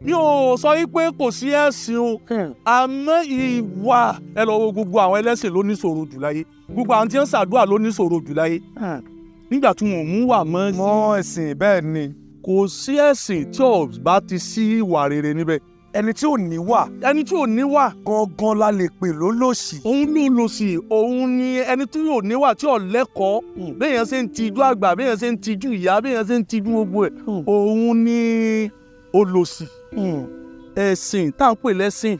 Mi ò sọ yí pé kò sí ẹ̀sìn o, àmọ́ ìwà. Ẹ lọ wo gbogbo àwọn ẹlẹ́sìn ló níṣòro jù láyé, gbogbo àwọn tí ń ṣàdúrà ló níṣòro jù láyé, nígbà tí wọn ò mú wà mọ́ sí. Mọ́ ẹ̀sìn, bẹ́ẹ̀ ni. Kò sí ẹ̀sìn tí ò bá ti sí ìwà rere níbẹ̀. Ẹni tí ò ní wà Ẹni tí ò níwà gangan la lè pè lólòṣì. Òun ló lò sí. Òun ni ẹni tí ò níwà, tí ò lẹ́kọ̀ọ́, béèyàn ṣe ń tijú àgbà, béèyàn ṣe ń tijú ìyá, béèyàn ṣe ń tijú gbogbo ẹ̀, òun ni olòṣì. Ẹ̀sìn tá à ń pè lẹ́sìn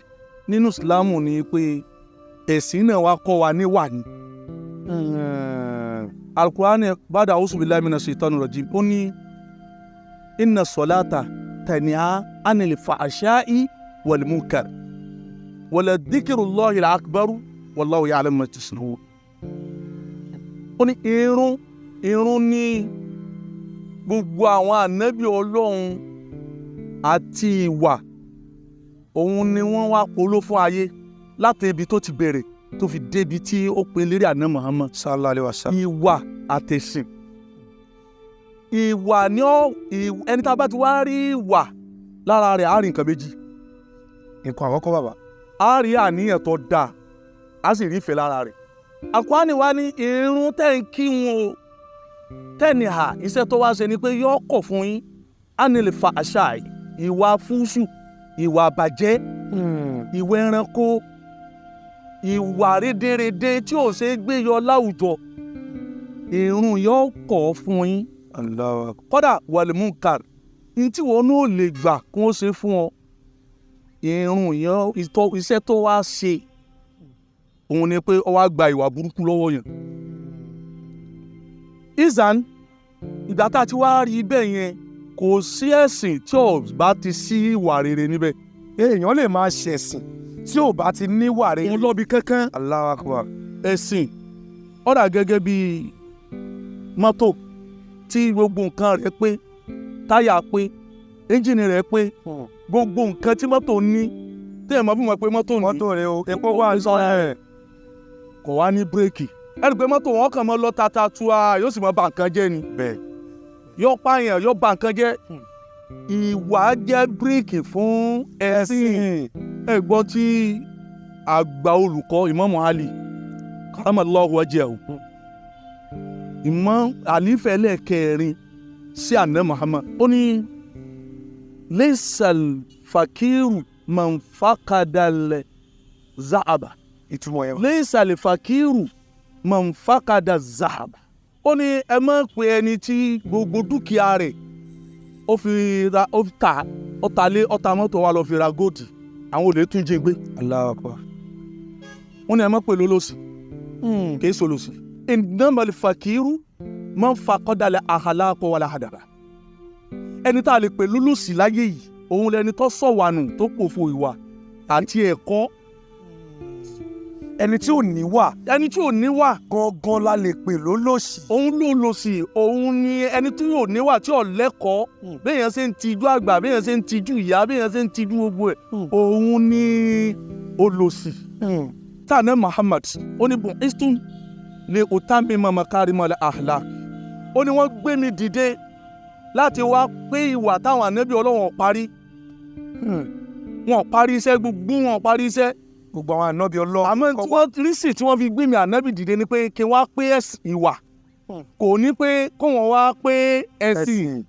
nínú Ìsìlámù ni pé ẹ̀sìn náà wá kọ́ wa níwà ni. Alukurani bada ausu billahi minash shaitani rajim, ó ní inna salata tanha anil fahsha'i wal munkar wala dhikrullahi akbaru wallahu ya'lamu ma tasna'un. Ó ní irun ní gbogbo àwọn ànábì Ọlọ́run àti ìwà, òun ni wọ́n wá polo fún ayé láti ibi tó ti bẹ̀rẹ̀ tó fi débi tí ó pe lérí àná Muhammad. Sallallahu alayhi wa sallam. Ìwà àtẹ̀sìn, ìwà ni ó ẹni tá a bá ti wá rí ìwà lára rẹ̀, á rí nǹkan méjì. Nǹkan àkọ́kọ́, bàbá. Á rí àníyàn tó dáa, á sì rí ìfẹ́ lára rẹ̀. Àkùránì wá ní irun tẹ́ ń kí wọn o tẹ́ni hà, iṣẹ́ tó wá ṣe ni pé yóò kọ̀ fún yín á ní lè fa àṣà ìwà fúnṣù, ìwà àbàjẹ́, ìwà ẹranko, ìwà rédèrèdè tí ò ṣe é gbé yọ láwùjọ. Irun yóò kọ̀ fún yín. Allahu akbar. Kódà wal-munkar ní tí wọn náà lè gbà kí wọ́n ṣe fún ọ, irun yẹn iṣẹ́ tó wá ṣe òun ni pé ó wá gba ìwà burúkú lọ́wọ́ yẹn. Ìzàn ìgbà tá a ti wá rí bẹ́ẹ̀ yẹn, kò sí ẹ̀sìn tí ò bá ti sí ìwà rere níbẹ̀. Èèyàn lè máa ṣẹ̀sìn tí ò bá ti níwà rere. Òun lọ́bi kankan. Allahu akbar. Ẹ̀sìn ó dà gẹ́gẹ́ bí mọ́tò tí gbogbo nǹkan rẹ̀ pé, táyà pé, ẹ́ńjìnì rẹ̀ pé, gbogbo nǹkan tí mọ́tò ní téèyàn máa fi mọ̀ pé mọ́tò ní. Mọ́tò rẹ o, epo wà ní ẹ̀. Kò wá ní bírèkì, ẹ rí i pé mọ́tò wọn kàn máa lọ tata tua, yóò sì máa bà nǹkan jẹ́ ni. Yóò pààyàn, yóò bà nǹkan jẹ́. Ìwà jẹ́ bírèkì fún ẹ̀sìn. Ẹ gbọ́ tí àgbà olùkọ́ Ìmáàmù Ali karamallahu wajhahu, Ìmọ̀ àlífẹ́ lẹ́ẹ̀kẹrin sí àná Muhammad, ó ní laysal fakiru man fakadal zahaba. Ìtumọ̀ yẹn. Laysal fakiru man fakada zahaba. Ó ní ẹ má pe ẹni tí gbogbo dúkìá rẹ̀ ó fi ra, ó fi ta, ó ta lé, ó ta mọ́tò wa, lọ fi ra gold, àwọn olè tún jí gbé. Allahu akbar. Wọ́n ní ẹ má pè lólòsì, kì í solòsì. Innamal fakiru man faqadal akhlaqa wal adaba. Ẹni tá a lè pè lólòsì láyé yìí, òun lẹni tó sọ̀wánù, tó pòfo ìwà àti ẹ̀kọ́. Ẹni tí ò níwà Ẹni tí ò níwà gangan la lè pè lólòṣì. Òun ló lòsì. Òun ni ẹni tí ò níwà, tí ò lẹ́kọ̀ọ́, béèyàn ṣe ń tijú àgbà, béèyàn ṣe ń tijú ìyá, béèyàn ṣe ń tijú gbogbo ẹ̀, òun ni olòṣì. Tànà Muhammad, ó ní bu'ithtu li utammima makarimal akhlaq. Ó ní wọ́n gbé mi dìde láti wá pé ìwà táwọn ànábì Ọlọ́run parí, wọn parí iṣẹ́, gbogbo wọn parí iṣẹ́. Gbogbo àwọn ànábì Ọlọ́run. Àmọ́ tí wọ́n rí sí tí wọ́n fi gbé mi ànábì dìde ni pé kí n wá pé ìwà, kò ní pé kó wọ́n wá pé ẹ̀sìn.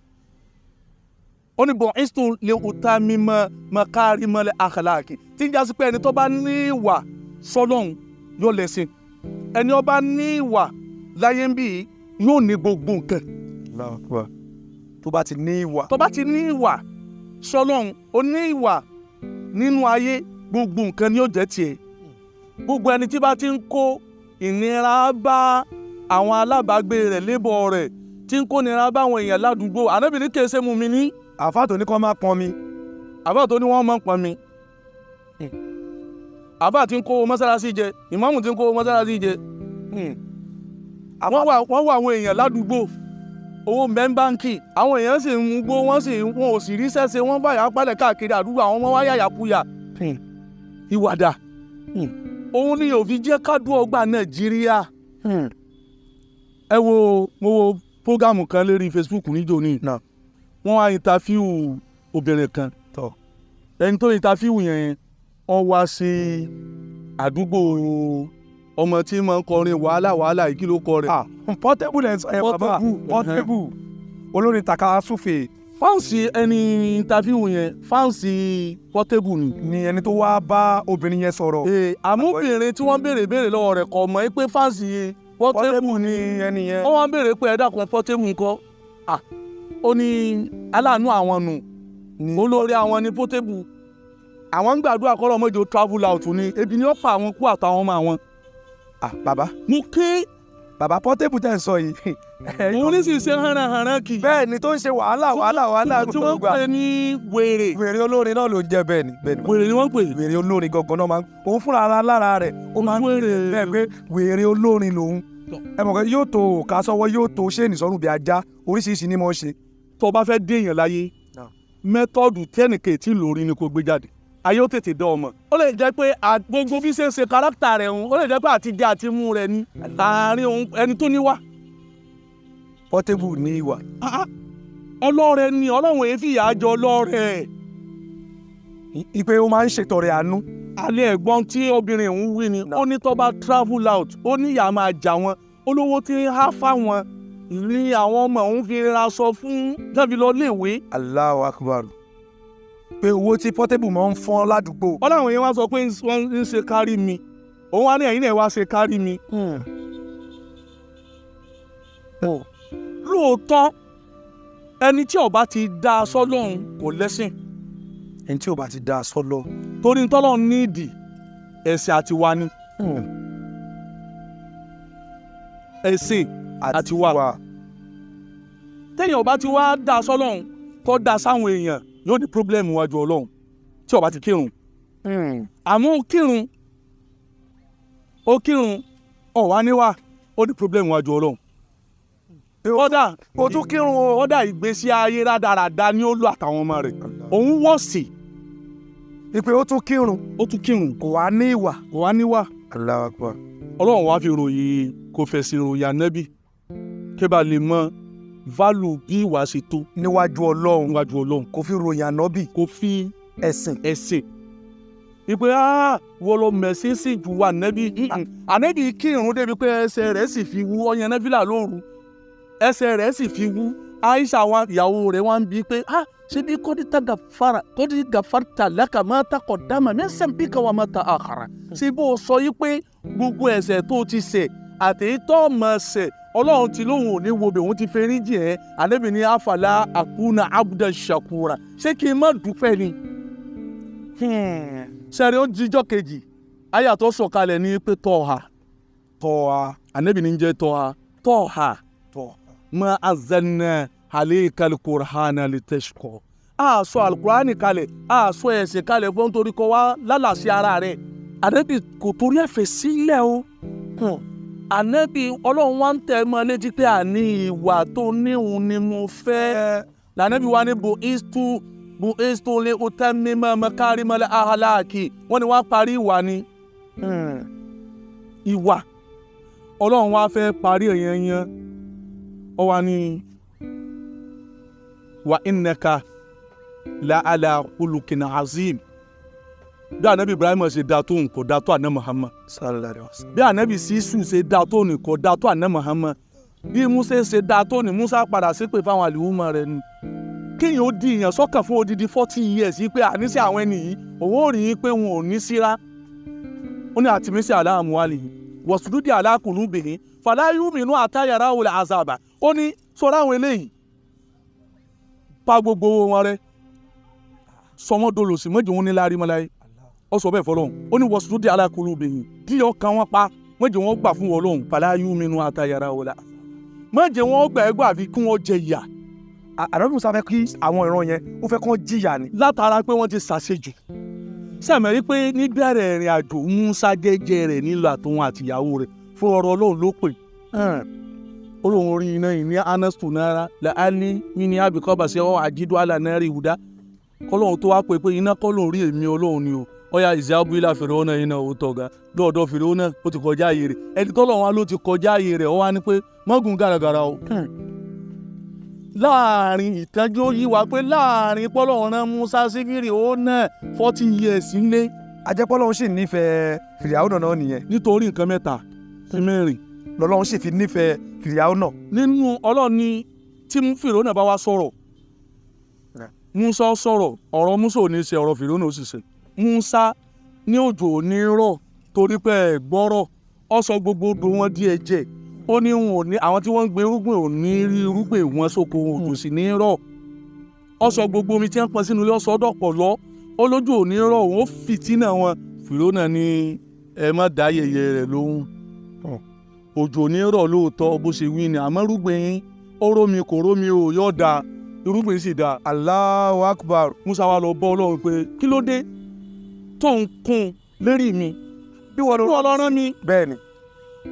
Ó ní bu'ithtu li utammima makarimal akhlaq, tí ń jásí pé ẹni tó bá ní ìwà sọ́lọ́hún yóò lẹ́sìn, ẹni ó bá ní ìwà láyé ń bì í yóò ní gbogbo nǹkan. Allahu Akbar. Tó bá ti ní ìwà. Tó bá ti ní ìwà sọ́lọ́hún, ó ní ìwà nínú ayé, gbogbo nǹkan ni yóò jẹ́ tiẹ̀. Gbogbo ẹni tí bá ti ń kó ìnira bá àwọn alábàágbé rẹ̀, lébọ̀ rẹ̀, tí ń kó ìnira bá àwọn èèyàn ládùúgbò, Ànábì ní kìí ṣe mùmínì. Àfáà tó ní kó máa pọn mi. Àbá tó ní wọ́n máa ń pọn mi, àbá tí ń kó mọ́sálásí jẹ, ìmáàmù tí ń kó mọ́sálásí jẹ, wọ́n wà àwọn èèyàn ládùúgbò, owó ń báńkì, àwọn èèyàn sì ń gbó, wọ́n sì wọn ò sì rí sẹ́sẹ́, wọ́n bá yà pálẹ̀ káàkiri àdúgbò, àwọn ọmọ wa yàyàkuyà. Ìwàdà òun ni òfin jẹ́ kádùn ọgbà Nàìjíríà. Ẹ wo, mo wo program kan lórí Facebook níjó ní, wọ́n wá interview obìnrin kan. Tọ́. Ẹni tó interview yẹn, wọ́n wá sí àdúgbò ọmọ tí máa ń kọrin wàhálà wàhálà yìí, kí ló kọ rẹ̀? Ah, Portable ẹ̀ ń sọ ẹ̀ bàbá. Portable. Portable, olórin taka súfè. Fans ẹni interview yẹn, fans Portable ni. Ni ẹni tó wá bá obìnrin yẹn sọ̀rọ̀. Ee, àmúbìnrin tí wọ́n béèrè béèrè lọ́wọ́ rẹ̀ kò mọ̀ pé fans Portable. Portable ni ẹni yẹn. Wọ́n wá ń béèrè pé, ẹ dákun, Portable ńkọ́? Ah, ó ní aláàánú àwọn nù, ni olórí àwọn ní Portable. Àwọn ń gbàdúrà kọ́ lọ́mọdé travel out ni, ebi ni ó pa àwọn kú àtàwọn ọmọ àwọn. Ah, bàbá. Mo ké. Bàbá, Portable tẹ̀ ń sọ yìí. Òun ní sì ṣe hànàhànà kì í. Bẹ́ẹ̀ ni, tó ń ṣe wàhálà wàhálà wàhálà. Tí wọ́n pè ní wèrè. Wèrè olórin náà ló ń jẹ́. Bẹ́ẹ̀ ni, bẹ́ẹ̀ ni. Wèrè ni wọ́n pè. Wèrè olórin gangan náà máa ń òun fúnra ara lára rẹ̀, ó máa ń wèrè. Bẹ́ẹ̀ pé wèrè olórin lòun. Ẹ mọ̀ pé yóò tó òkà sọ́wọ́, yóò tó ṣéènì sọ́rùn bí ajá, oríṣiríṣi ni mo ń ṣe. Tó bá fẹ́ déèyàn láyé, method tẹ́nìkè tí lórí ni kò gbé jáde, ayé ó tètè dán ọmọ. Ó lè jẹ́ pé gbogbo bí ṣe ń ṣe character rẹ̀ ń, ó lè jẹ́ pé àti jẹ àti mú rẹ̀ ní àárín òun ẹni tó níwà. Portable ní ìwà. Ah, ah. Ọlọ́rẹ̀ ni Ọlọ́run, èyí fìyà jọ ọlọ́rẹ̀. Ipe ó máa ń ṣètọrẹ àánú. Alẹ́ ẹ̀gbọ́n tí obìnrin òun wí ni, ó ní tó bá travel out, ó ní ìyá máa jà wọn, olówó tí ń há fáwọn ní àwọn ọmọ òun fi ra aṣọ fún jáde lọ léèwé. Allahu Akbar, pé owó tí Portable máa ń fọ́n ládùúgbò. Ọlọ́run yẹn wá sọ pé wọ́n ń ṣe kárí mi, òun wá ní ẹ̀yin náà wá ṣe kárí mi. Lóòótọ́, ẹni tí ó bá ti dá a sọ́lọ́run kò lẹ́sìn. Ẹni tí ò bá ti dá a sọ́lọ́. Torí tọ́lọ́run nídìí ẹ̀sìn àti wa ni, ẹ̀sìn àti wà. Téèyàn bá ti wá dá a sọ́lọ́run, kó dá a sáwọn èèyàn, yóò ní problem wájú Ọlọ́run tí ó bá ti kírun. Àmọ́ ó kírun, ó kírun, ó wá níwà, ó ní problem wájú Ọlọ́run. Kódà o tún kírun o. Kódà ìgbésí ayé rádaràda ni ó lò àtàwọn ọmọ rẹ̀, òun wọ̀ sí. Ìpè ó tún kírun. Ó tún kírun. Kò wá ní ìwà. Kò wá níwà. Allahu Akbar. Ọlọ́run wá fi ròyìn, kò fẹ̀sìn ròyìn ànábì kí bá lè mọ value bí ìwà ṣe tó níwájú Ọlọ́run. Níwájú Ọlọ́run. Kò fi ròyìn ànábì. Kò fi ẹ̀sìn. Ẹ̀sìn ìpè wọ́n lọ mẹ̀sìn sí ju wa ànábì. Ànábì kírun débi pé ẹsẹ̀ rẹ̀ sì fi wú, ọyàn náfìlà lóru, ẹsẹ̀ rẹ̀ sì fi wú. Aisha wa, ìyàwó rẹ̀, wá ń bi pé, ah, ṣé bí kọ́dí gàfàrà kọ́dí gàfàrà laka ma taqaddama min dhanbika wa ma ta'akhkhara, ṣé bó o sọ yí pé gbogbo ẹ̀ṣẹ̀ tó ti ṣẹ̀ àtẹ̀yí tó mọ̀ ṣẹ̀, Ọlọ́run ti lóhùn òní wo bẹ̀, òun ti fẹ́rí jì ẹ́? Ànábì ní afala akuna abdan shakura, ṣé kí n má dúpẹ́ ni? Sẹ́rí, ó jíjọ́ kejì, àyà tó sọ̀kalẹ̀ ní pé tọ́ha. Tọ́ha. Ànábì ní jẹ́ tọ́ha, tọ́ha. Tọ́ha. Ma anzalna alayka al-Qur'ana litashqa. A sọ alukurani kalẹ̀, a sọ ẹ̀sìn kalẹ̀ fún torí kọ́ wa lálàsí ara rẹ̀. Ànábì kò torí ẹ̀fẹ̀ sílẹ̀ o. Ànábì Ọlọ́run wa ń tẹ̀ mọ́ létí pé àní ìwà tó níhun ni mo fẹ́. Lànàbì wa ní bu istu bu istu lè utammima makarimal akhlaqi, wọ́n ní wọ́n parí ìwà ni ìwà. Ọlọ́run wa fẹ́ parí ẹ̀yẹn yẹn, ọ wá ní wa innaka la ala khuluqin azim. Bí anabi Ibrahim ṣe da tó, kò da tó àná Muhammad. Sallallahu alaihi wasallam. Bí anabi Sisu ṣe da tó ní, kò da tó àná Muhammad. Bí Musa ṣe da tó ní, Musa padà ṣépè fáwọn àlùmọ́ rẹ̀ ni. Kéèyàn ó di ìyàn sọ́kàn fún odidi 40 years yìí pé àníṣe àwọn ẹni yìí, òun ò rí i pé wọn ò ní síra. Ó ní àtìmísí aláàmúhálì wọ̀sùdúdì alákùnúbìnrin fàláyùmínú àtàyàrá òlà àzàbà. Ó ní sọ̀rọ̀ àwọn eléyìí, pa gbogbo owó wọn rẹ́, sọ wọ́n dolòṣì, mọ́jọ wọn ní láárí mọ́láyé. Ó sọ bẹ́ẹ̀ fọlọ́hún. Ó ní wọ̀sùdúdì alákùnúbìnrin díẹ̀ ọkàn wọn pa, mọ́jọ wọn gbà fún wọn fàláyùmínú àtàyàrá òlà, mọ́jọ wọn gbà ẹgbẹ́ àfi kí wọ́n jẹ ìyà. Ànábì Musa fẹ́ kí àwọn ìran yẹn, ó fẹ́ kán jìyà ni. Látara pé wọ́n ti ṣàṣejù. Sẹ́mi rí pé níbẹ̀rẹ̀ ìrìn àjò, Musa jẹ́jẹ́ rẹ̀ nílò àtòun àtìyàwó rẹ̀ fún ọ̀rọ̀ Ọlọ́run ló pè. Ó lóun orí iná yìí ní anastu náírà lẹ́hání mi ní abikọ́ bàṣẹ́ ọ́ àjídó àlà náírà ìwúdá kọ́lọ́hún tó wá pé pé iná kọ́ lóun rí, èmi Ọlọ́run ni o. Ọ̀yà ìṣe abúlé fèrè ọ̀nà iná ò tọ̀gá lọ́ọ̀dọ̀ fèrè ọ̀nà, ó ti kọjá ààyè rẹ̀. Ẹni tọ́lọ́run wá ló ti kọjá ààyè rẹ̀, ó wá ní pé mọ́gùn gàràgàrà o. Láàrin ìtẹ́jú ó yí wa pé láàrin pọ́lọ́run rán Musa sí Fíráúnà 40 years nílé. Ajẹ́pọ́lọ́hún sì nífẹ̀ẹ́ Fìrìhàwùnà náà nìyẹn. Nítorí nǹkan mẹ́ta sí mẹ́rin. Lọ́lọ́run sì fi nífẹ̀ẹ́ Fìrìhàwùnà. Nínú Ọlọ́run ní tí Fíráúnà bá wá sọ̀rọ̀, Musa sọ̀rọ̀, ọ̀rọ̀ Musa ò ní ṣe, ọ̀rọ̀ Fíráúnà ó sì ṣe. Musa ní òjò ò ní rọ̀ torí pé ẹ̀ gbọ́rọ̀. Ó sọ gbogbo odò wọn di ẹ̀jẹ̀. Ó ní wọn ò ní, àwọn tí wọ́n ń gbin irúgbìn ò ní rí irúgbìn wọn sóko, òjò sì ní rọ̀. Ó sọ gbogbo omi tí wọ́n pọn sínú ilé, ó sọ dọ̀pọ̀ lọ. Ó lójú ò ní rọ̀, òun ó fìtínà wọn. Fíráúnà ní ẹ má dá yẹyẹ rẹ̀ lóhùn, òjò ò ní rọ̀ lóòótọ́ bó ṣe wí ni, àmọ́ irúgbìn yín, ó rómi kò rómi o, yóò da, irúgbìn sì da. Allahu Akbar. Musa wa lọ bọ́ Ọlọ́run pé kí ló dé tó ń kún lérí mi? Bí wọ́n bí wọ́n lọ rán mi. Bẹ́ẹ̀ ni.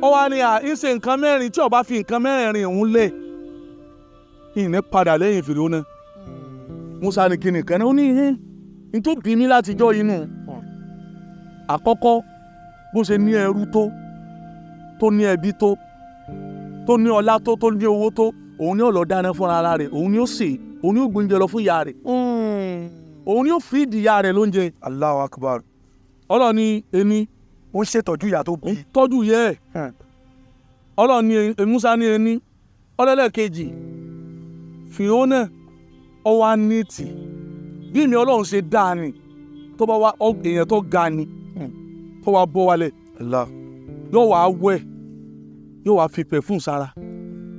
Ó wá ní à ń ṣe nǹkan mẹ́rin, tí ó bá fi nǹkan mẹ́rin òun lẹ̀, ìní padà lẹ́yìn Fíráúnà. Musa ní kí nìkan náà? Ó ní ihe ní tó bí mi látijọ́ inú. Àkọ́kọ́, bó ṣe ní ẹrú tó, tó ní ẹbí tó, tó ní ọlá tó, tó ní owó tó, òun ní ó lọ dáná fúnra ara rẹ̀, òun ní ó sè, òun ní ó gbóúnjẹ lọ fún ìyá rẹ̀, òun ní ó fi ìdí ìyá rẹ̀ lóúnjẹ. Allahu Akbar. Ọlọ́ni ení. Ó ń ṣètọ́jú ìyá tó bí. Ń tọ́jú yẹ ẹ̀. Ọlọ́ni Musa ní ení. Ọlọ́lẹ́kejì, Fíráúnà ọwọ́ ní tì bí mi Ọlọ́run ṣe dáa ni, tó bá wá èèyàn tó ga ni, tó wá bọ́ wálẹ̀, Allah. yóò wá wẹ̀, yóò wá fi perfume sára,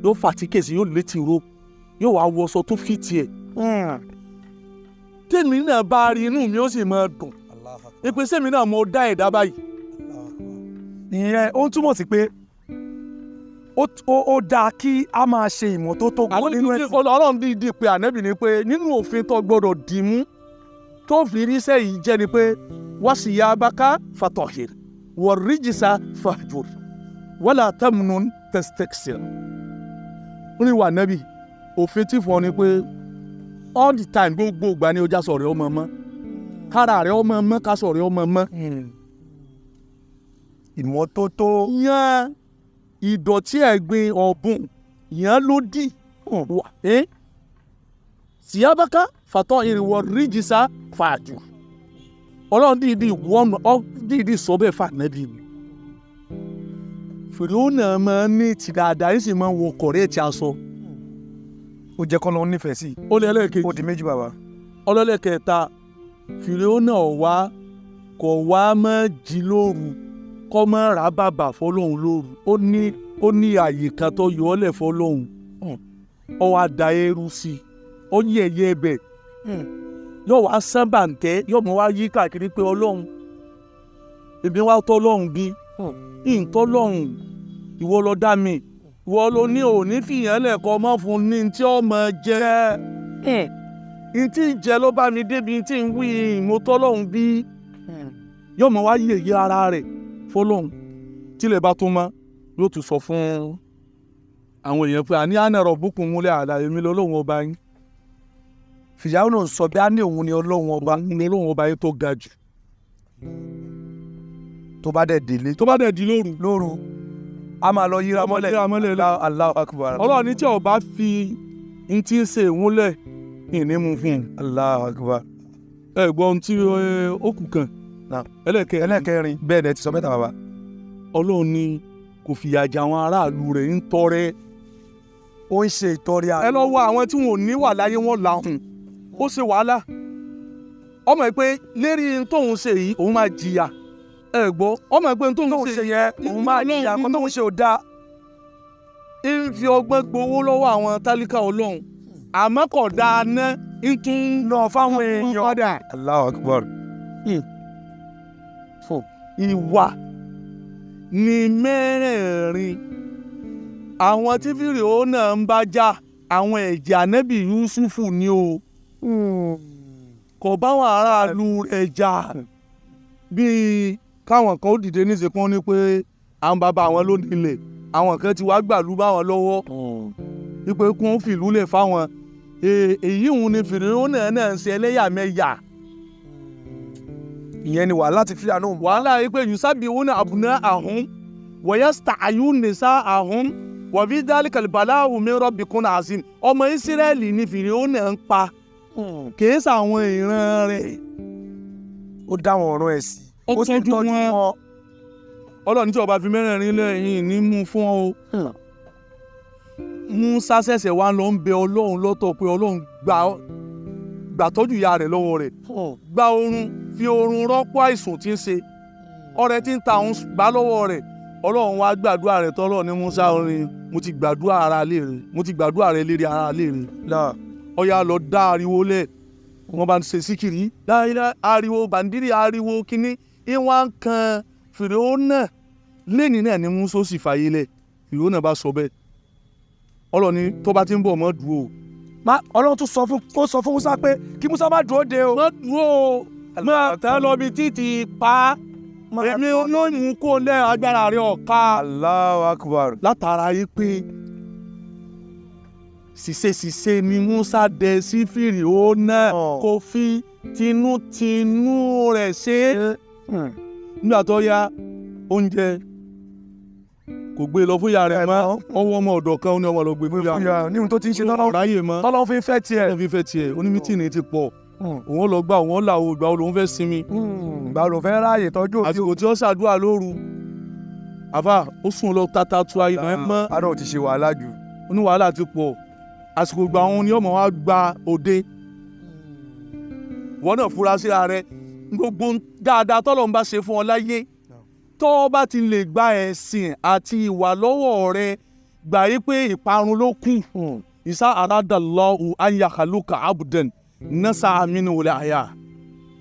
yóò fàtíkè sí, yóò létí ro, yóò wá wọṣọ tó fi tiẹ̀. Tèmi náà bá rí, inú mi ó sì máa dùn ìpèsè mi náà mo dá ẹ̀dá báyìí. Ìyẹn ó ń túmọ̀ sí pé ó dáa kí a máa ṣe ìmọ́tótó nínú ẹ̀sìn. Ọlọ́run dídì pé ànábì ni pé nínú òfin tó gbọdọ̀ dì mú tó fi ríṣẹ́ yìí jẹ́ ni pé wasiyabaka fatahhir warrijsa fahjur wala tamnun tastaksir. Ó ní wà nábì, òfin tí fún ọ ni pé all the time, gbogbo ìgbà ni ojà sọ̀rọ̀ ọmọ mọ́, kára rẹ̀ ọmọ mọ́, ká sọ̀rọ̀ ọmọ mọ́. Ìmọ́tótó. Yan ìdọ̀tí ẹ̀gbin ọ̀bùn yan ló dì wà ẹ́ síyábáká fàtọ́ ìrìwọ̀ ríjìsá fàájù. Ọlọ́run dìídì wọ́n ọ dìídì sọ bẹ́ẹ̀ fà nẹ́bí mi. Fìrìhónà máa ń ní ti dáadáa, yìí sì máa ń wọ kọ̀rẹ́ ti aṣọ. Ó jẹ́ kọ́ lọ́n nífẹ̀ẹ́ sí i. Ó lé ẹlẹ́ẹ̀kejì. Ó di méjì, bàbá. Ọlọ́lẹ́kẹta, Fìrìhónà wá kọ̀ wá máa jí lóru kọ́ máa rà bàbà fọlọ́hún lóru. Ó ní àyè kan tó yọ ọ́ lẹ̀ fọlọ́hún, ó wá da eérú sí i, ó yẹ̀yẹ́ ẹbẹ̀, yóò wá sán bàǹtẹ́, yóò mọ wá yí káàkiri pé Ọlọ́run, èmi wá tọ́ Ọlọ́run bí ìǹtọ́ Ọlọ́run, ìwọ ló dá mi, ìwọ ló ní òní fìyàn lẹ̀kọ́ mọ́ fún ní tí ó mọ jẹ́ ní tí ń jẹ ló bá mi débi tí ń wí mo tọ́ Ọlọ́run bí. Yóò mọ wá yẹ̀yẹ́ ara rẹ̀ fọlọ́run. Tílẹ̀ bá tún mọ́, yóò tún sọ fún àwọn èèyàn pé àní àná rọ̀ bùkún múlẹ̀ àlàyé mi lọ́lọ́run ọba yín. Fìyàwó náà sọ bí a ní òun ni Ọlọ́run ọba. Òun ni Ọlọ́run ọba yín tó ga jù. Tó bá dẹ̀ délé. Tó bá dẹ̀ di lóru. Lóru, a máa lọ yíra mọ́lẹ̀. Yíra mọ́lẹ̀. Allahu Akbar. Ọlọ́run ní tí ọba fi n tí ń ṣe ìwúnlẹ̀ ìní mu fún un. Allahu Akbar. Ẹ gbọ́ ohun tí ó kù kan. Ẹlẹ́kẹ̀. Ẹlẹ́kẹrin, bẹ́ẹ̀ ni ẹ ti sọ mẹ́ta, bàbá. Ọlọ́run ní kò fìyà jẹ àwọn aráàlú rẹ̀, ń tọrẹ. Ó ń ṣe ìtọrẹ àánú. Ẹ lọ wọ àwọn tí wọn ò ní wà láyé, wọn làhùn. Ó ṣe wàhálà ọmọ ẹ pé lérí tóun ṣe yìí, òun máa jìyà. Ẹ gbọ́, ọmọ ẹ pé tóun tóun ṣe yẹn, òun máa jìyà kó tóun ṣe ò dáa. Ń fi ọgbọ́n gbowó lọ́wọ́ àwọn tálíkà Ọlọ́run, àmọ́ kò dáa ná, ń tún náà fáwọn èèyàn. Padà. Allahu Akbar. Ìwà ní mẹ́rẹ̀ẹ̀rin àwọn tí Fíráúnà ń bá jà, àwọn ẹ̀jẹ̀ ànábì Yúsúfù ni o, kò báwọn aráàlú rẹ̀ jà. Bíi káwọn kan ó dìde níṣẹ́ kí wọ́n ní pé àwọn bàbá àwọn ló nílẹ̀, àwọn kan ti wá gbàlú báwọn lọ́wọ́, wípé kí wọ́n fìlú lẹ̀ fáwọn. Èyí òun ni Fíráúnà náà ń ṣe ẹlẹ́yàmẹ̀yà. Ìyẹn ni wàhálà ti fíyà náà. Wàhálà yìí pé yusabi wúna àbùnà àhún wọ̀yẹ́ stàyù nìsa àhún. Wàbí dáríkàlì bàláwù mi rọ́bìkún azim. Ọmọ Ísírẹ́lì ní Fìràwọ́nà ń pa, kìí sàwọn ìran rẹ̀. Ó dá wọn ọ̀run ẹ̀ sí. Ó Ó sì tọ́jú tọ́jú wọn. wọn. Ọlọ́run tí ọba fi mẹ́rẹ̀ẹ̀rin lẹ́yìn ní mú fún ọ o. Musa ṣẹ̀ṣẹ̀ wá lọ ń bẹ Ọlọ́run lọ́tọ̀ pé Ọlọ́run gbà tọ́jú ìyá rẹ̀ lọ́wọ́ rẹ̀, gba oorun, fi oorun rọ́pò àìsàn tí ń ṣe ọrẹ tí ń ta òun gbà lọ́wọ́ rẹ̀. Ọlọ́run wá gbàdúrà rẹ̀ tọ́lọ́ ní Musa orin, mo ti gbàdúrà ara lé rẹ̀, mo ti gbàdúrà rẹ̀ lérí ara lé rẹ̀. Náà. Ọ̀yà lọ dá ariwo lẹ̀, wọ́n bá ń ṣe síkìrì láìláì, ariwo bàǹdírì, ariwo kínní ìwọ̀n kan Fìràwọ́nà lẹ́ni náà ni Musa ó sì fàyè lẹ̀. Fìràwọ́nà bá sọ bẹ́ẹ̀, Ọlọ́ni tó bá ti ń bọ̀ mọ́ dúró o. Má Ọlọ́run tún sọ fún, ó sọ fún Musa pé kí Musa má dúró de o. Mọ́ dúró o, mọ́ tẹ́ lọ bí títì pa èmi ló mú kó lẹ́ agbára rẹ̀ ọ̀ka. Allahu Akbar. Látara yìí pé ṣìṣe ṣìṣe ni Musa dẹ sí Fìràwọ́nà, kò fi tinútinú rẹ̀ ṣe é. Nígbà tó yá, oúnjẹ kò gbé lọ fún ìyá rẹ̀ mọ́, ọwọ́ ọmọ ọ̀dọ̀ kan ó ní ọmọ lọ gbé fún ìyá rẹ̀. Ní ohun tó ti ń ṣe tọ́lọ́ Ráyè mọ́. Tọ́lọ́ fi ń fẹ́ tiẹ̀. Tọ́lọ́ fi ń fẹ́ tiẹ̀, onímítìnì ti pọ̀, òun lọ gbà, òun là ó gbà, òun fẹ́ sinmi. Ìgbà ló fẹ́ ráàyè tọ́jú òbí. Àsìkò tí ó ṣàdúrà lóru, àfà ó sùn lọ tata tu ayé náà mọ́. Adó ti ṣe wàhálà jù. Oní wàhálà ti pọ̀, àsìkò ìgbà òun ni ọmọ wa gba òde. Wọn náà fura síra rẹ, gbogbo dáadáa tọ́lọ́run bá ṣe fún ọ láyé, tọ́ ọ bá ti lè gba ẹ̀sìn àti ìwà lọ́wọ́ rẹ, gbà yí pé ìparun ló kù. Ìsá àràdàlọ́hù ayàkàlùkà abuden nasa aminu wòlé àyà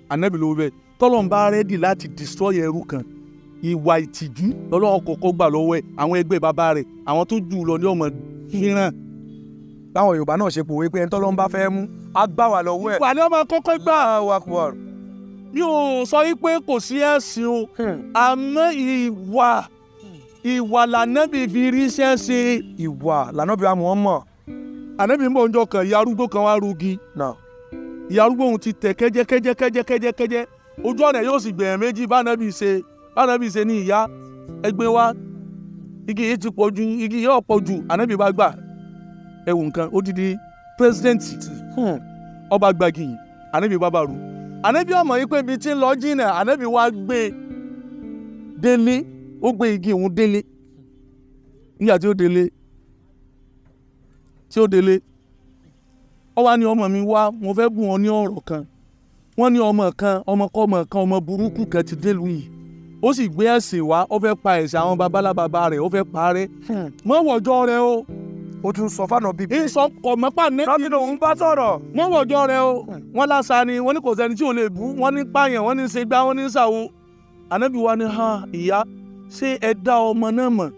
anabi ló bẹ. Tọ́lọ́run bá ready láti destroy ẹrú kan, ìwà ìtìjú lọ́lọ́run kọ́kọ́ gbà lọ́wọ́ ẹ̀. Àwọn ẹgbẹ́ bàbá rẹ̀, àwọn tó jù lọ ní ọmọ fíran. Báwọn Yorùbá náà ṣe pòwe pé ẹni tọ́lọ́run bá fẹ́ mú á gbà wá lọ́wọ́ ẹ̀. Ìwà ni ọmọ kọ́kọ́ gbà. Allahu Akbar. Mi ò sọ yí pé kò sí ẹ̀sìn o, àmọ́ ìwà lànàbì fi ríṣẹ́ ṣe. Ìwà lànàbí wa Muhammad. Ànábì ń bọ̀ ọjọ́ kan, ìyá arúgbó kan wá rugi. Náà. Ìyá arúgbó òun ti tẹ̀ kẹ́jẹ́ kẹ́jẹ́ kẹ́jẹ́ kẹ́jẹ́ kẹ́jẹ́, ojú ọ̀nà yóò sì gbẹ̀yàn méjì. Bánábì ṣe ní ìyá ẹgbẹ́ wa, igi yìí ti pọ̀ ju, igi yìí ọ̀pọ̀ jù. Ànábì bá gbà ẹ̀wù nǹkan odidi president ọba gbàgì yìí, ànábì bá bá rù. Ànábì ọmọ yìí pé ibi tí ń lọ jìnnà. Ànábì wá gbé délé, ó gbé igi òun délé. Nígbà tí ó délé, ó wá ní, ọmọ mi wá, mo fẹ́ bùn ọ ní ọ̀rọ̀ kan. Wọ́n ní ọmọ kan, ọmọkọ́mọ kan, ọmọ burúkú kan ti délùú yìí, ó sì gbé ẹ̀sìn wá, ó fẹ́ pa ẹ̀sìn àwọn babalábàbá rẹ̀, ó fẹ́ parẹ́ mọ́ wọ̀jọ́ rẹ o. Ó tún sọ fáànà bíbí. Ìsọ kọ̀mọ́pà ní. Rábì lòun bá sọ̀rọ̀. Wọ́n wọ̀jọ́ rẹ o. Wọ́n lásà ni, wọ́n ní kò sẹ́ni tí ò lè bú, wọ́n ní pààyàn, wọ́n ní ṣe gbá, wọ́n ní ṣàwo. Ànábì wa ní, ha, ìyá, ṣé ẹ dá ọmọ náà mọ̀?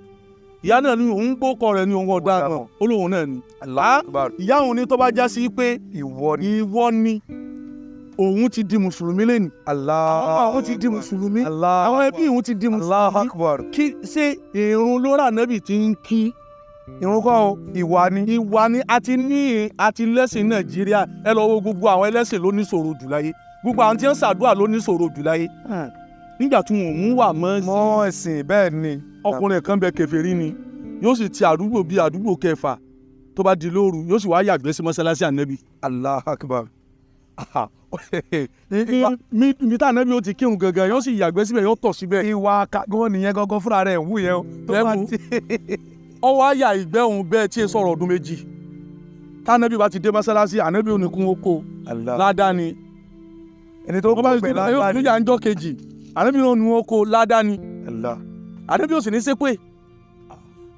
Ìyá náà ní òun gbókọ rẹ̀ ní òun ọ̀dà mọ̀, ó lóun náà ni. Allahu Akbar. Ìyá òun ní tó bá já sí pé ìwọ ni. Ìwọ ni, òun ti di mùsùlùmí lẹ́nu. Allah. Àwọn ti di mùsùlùmí. Allah. Àwọn ẹbí òun ti di Allahu mùsùlùmí. Akbar. Kí ṣé ìrun ló rà nábì tí ń kí? Irun kọ́ o, ìwà ni. Ìwà ni. A ti ní a ti lẹ́sìn Nàìjíríà. Ẹ lọ wo gbogbo àwọn ẹlẹ́sìn ló ní ṣòro jù láyé, gbogbo àwọn tí ń ṣàdúrà ló ní ṣòro jù láyé, nígbà tí wọn ò mú wà mọ́. Mọ́ ẹ̀sìn, bẹ́ẹ̀ ni. Ọkùnrin kan bẹ, kèfèrí ni, yóò sì ti àdúgbò bíi àdúgbò kẹfà, tó bá di lóru yóò sì wá yàgbẹ́ sí mọ́sálásí ànábì. Allahu Akbar. Mi tá ànábì ó ti kírun gangan, yóò sì yàgbẹ́ síbẹ̀, yóò tọ̀ síbẹ̀. Ìwà gan nìyẹn gangan fúnra rẹ̀ ń wù yẹn o. Tó bá Lẹ́mú. Ọwọ́ àyà ìgbẹ́ òun bẹ́ẹ̀ tí ì sọ̀rọ̀ ọdún 2. Tánábì bá ti dé mọ́sálásí, ànábì ò ní kún ó kó Allah. ládàá ni. Ẹni tó wọ́n bá kó ti pẹ̀lú yóò agbára. tún yà ń jọ́ kejì, ànábì náà nu ó kó ládàá ni. Allah. Ànábì ò sì ní ṣépè,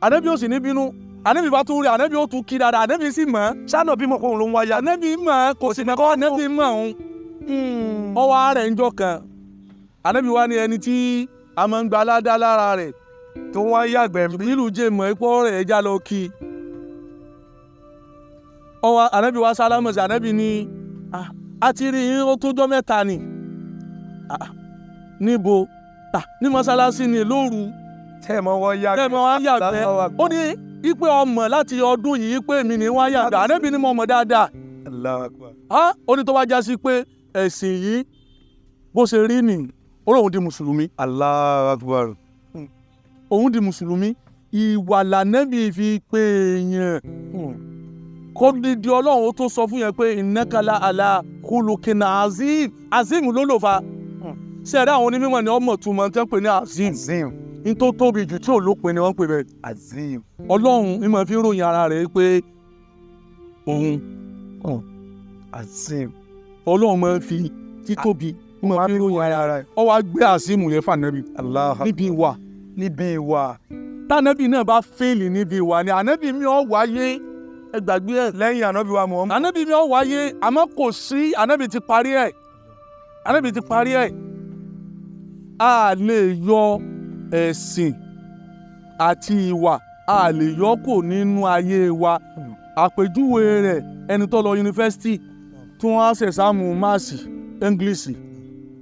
ànábì ò sì ní bínú. Ànábì bá tún rí, ànábì ó tún kí dáadáa, ànábì sì mọ̀ ọ́. Ṣáná bímọ kóun ló ń wáyà. Ànábì mọ̀ ọ́, kò sì kọ́ ànábì mọ̀ òun. Ọwọ́ ààrẹ ń jọ kan, ànábì wa ní ẹni tí a máa ń gba aládá lára rẹ̀ tó wá yàgbẹ́ ń bí. Nílùú jẹ́ mọ̀ ipò rẹ̀ ẹja lọ kí i. Ọwọ́ ànábì wa sálámù sí ànábì ní, "Ah, a ti rí yín ó tójọ́ mẹ́ta ni." "Ah, níbo?" "Ah, ní mọ́sálásí ni lóru." Tẹ́ ẹ mọ wọ́n yàgbẹ́. Tẹ́ ẹ mọ wọ́n yàgbẹ́. Allahu Akbar. Ó ní ipe ọmọ láti ọdún yìí pé èmi ní wọ́n yàgbẹ́. Ànábì ní mo mọ̀ dáadáa. Allahu Akbar. Ah, ó ní tó bá já sí pé ẹ̀sìn yìí bó ṣe rí nì, ó lóun di mùsùlùmí. Allahu Akbar. Òun di mùsùlùmí. Ìwà lànàbì fi pé èèyàn kó dídí Ọlọ́run ó tó sọ fún yẹn pé innaka la ala khuluqin azim. Azim ló lò fa. Ṣé ẹ̀rọ àwọn onímọ̀ ni ọmọ túmọ̀ tẹ́ ń pè ní azim? Azim. Ní tó tóbi jù tí ò lópin ni wọ́n ń pè bẹ́ẹ̀. Azim. Ọlọ́run ní mo fi ń ròyìn ara rẹ̀ pé òun Azim. Ọlọ́run máa ń fi títóbi ní mo fi ń ròyìn ara ara rẹ̀. Ó wá gbé azim yẹn fànàbì Allah. níbi ìwà. Níbi ìwà. Tànàbì náà bá fail níbi ìwà ni ànábì mi ò wáyé, ẹ gbàgbé ẹ. Lẹ́yìn ànábì wa Muhammad. Ànábì mi ò wáyé, àmọ́ kò sí, ànábì ti parí ẹ̀, ànábì ti parí ẹ̀. A lè yọ ẹ̀sìn àti ìwà, a lè yọ kò nínú ayé wa. Àpèjúwe rẹ̀, ẹni tó lọ yunifásitì tí wọ́n á ṣe exam maths, English,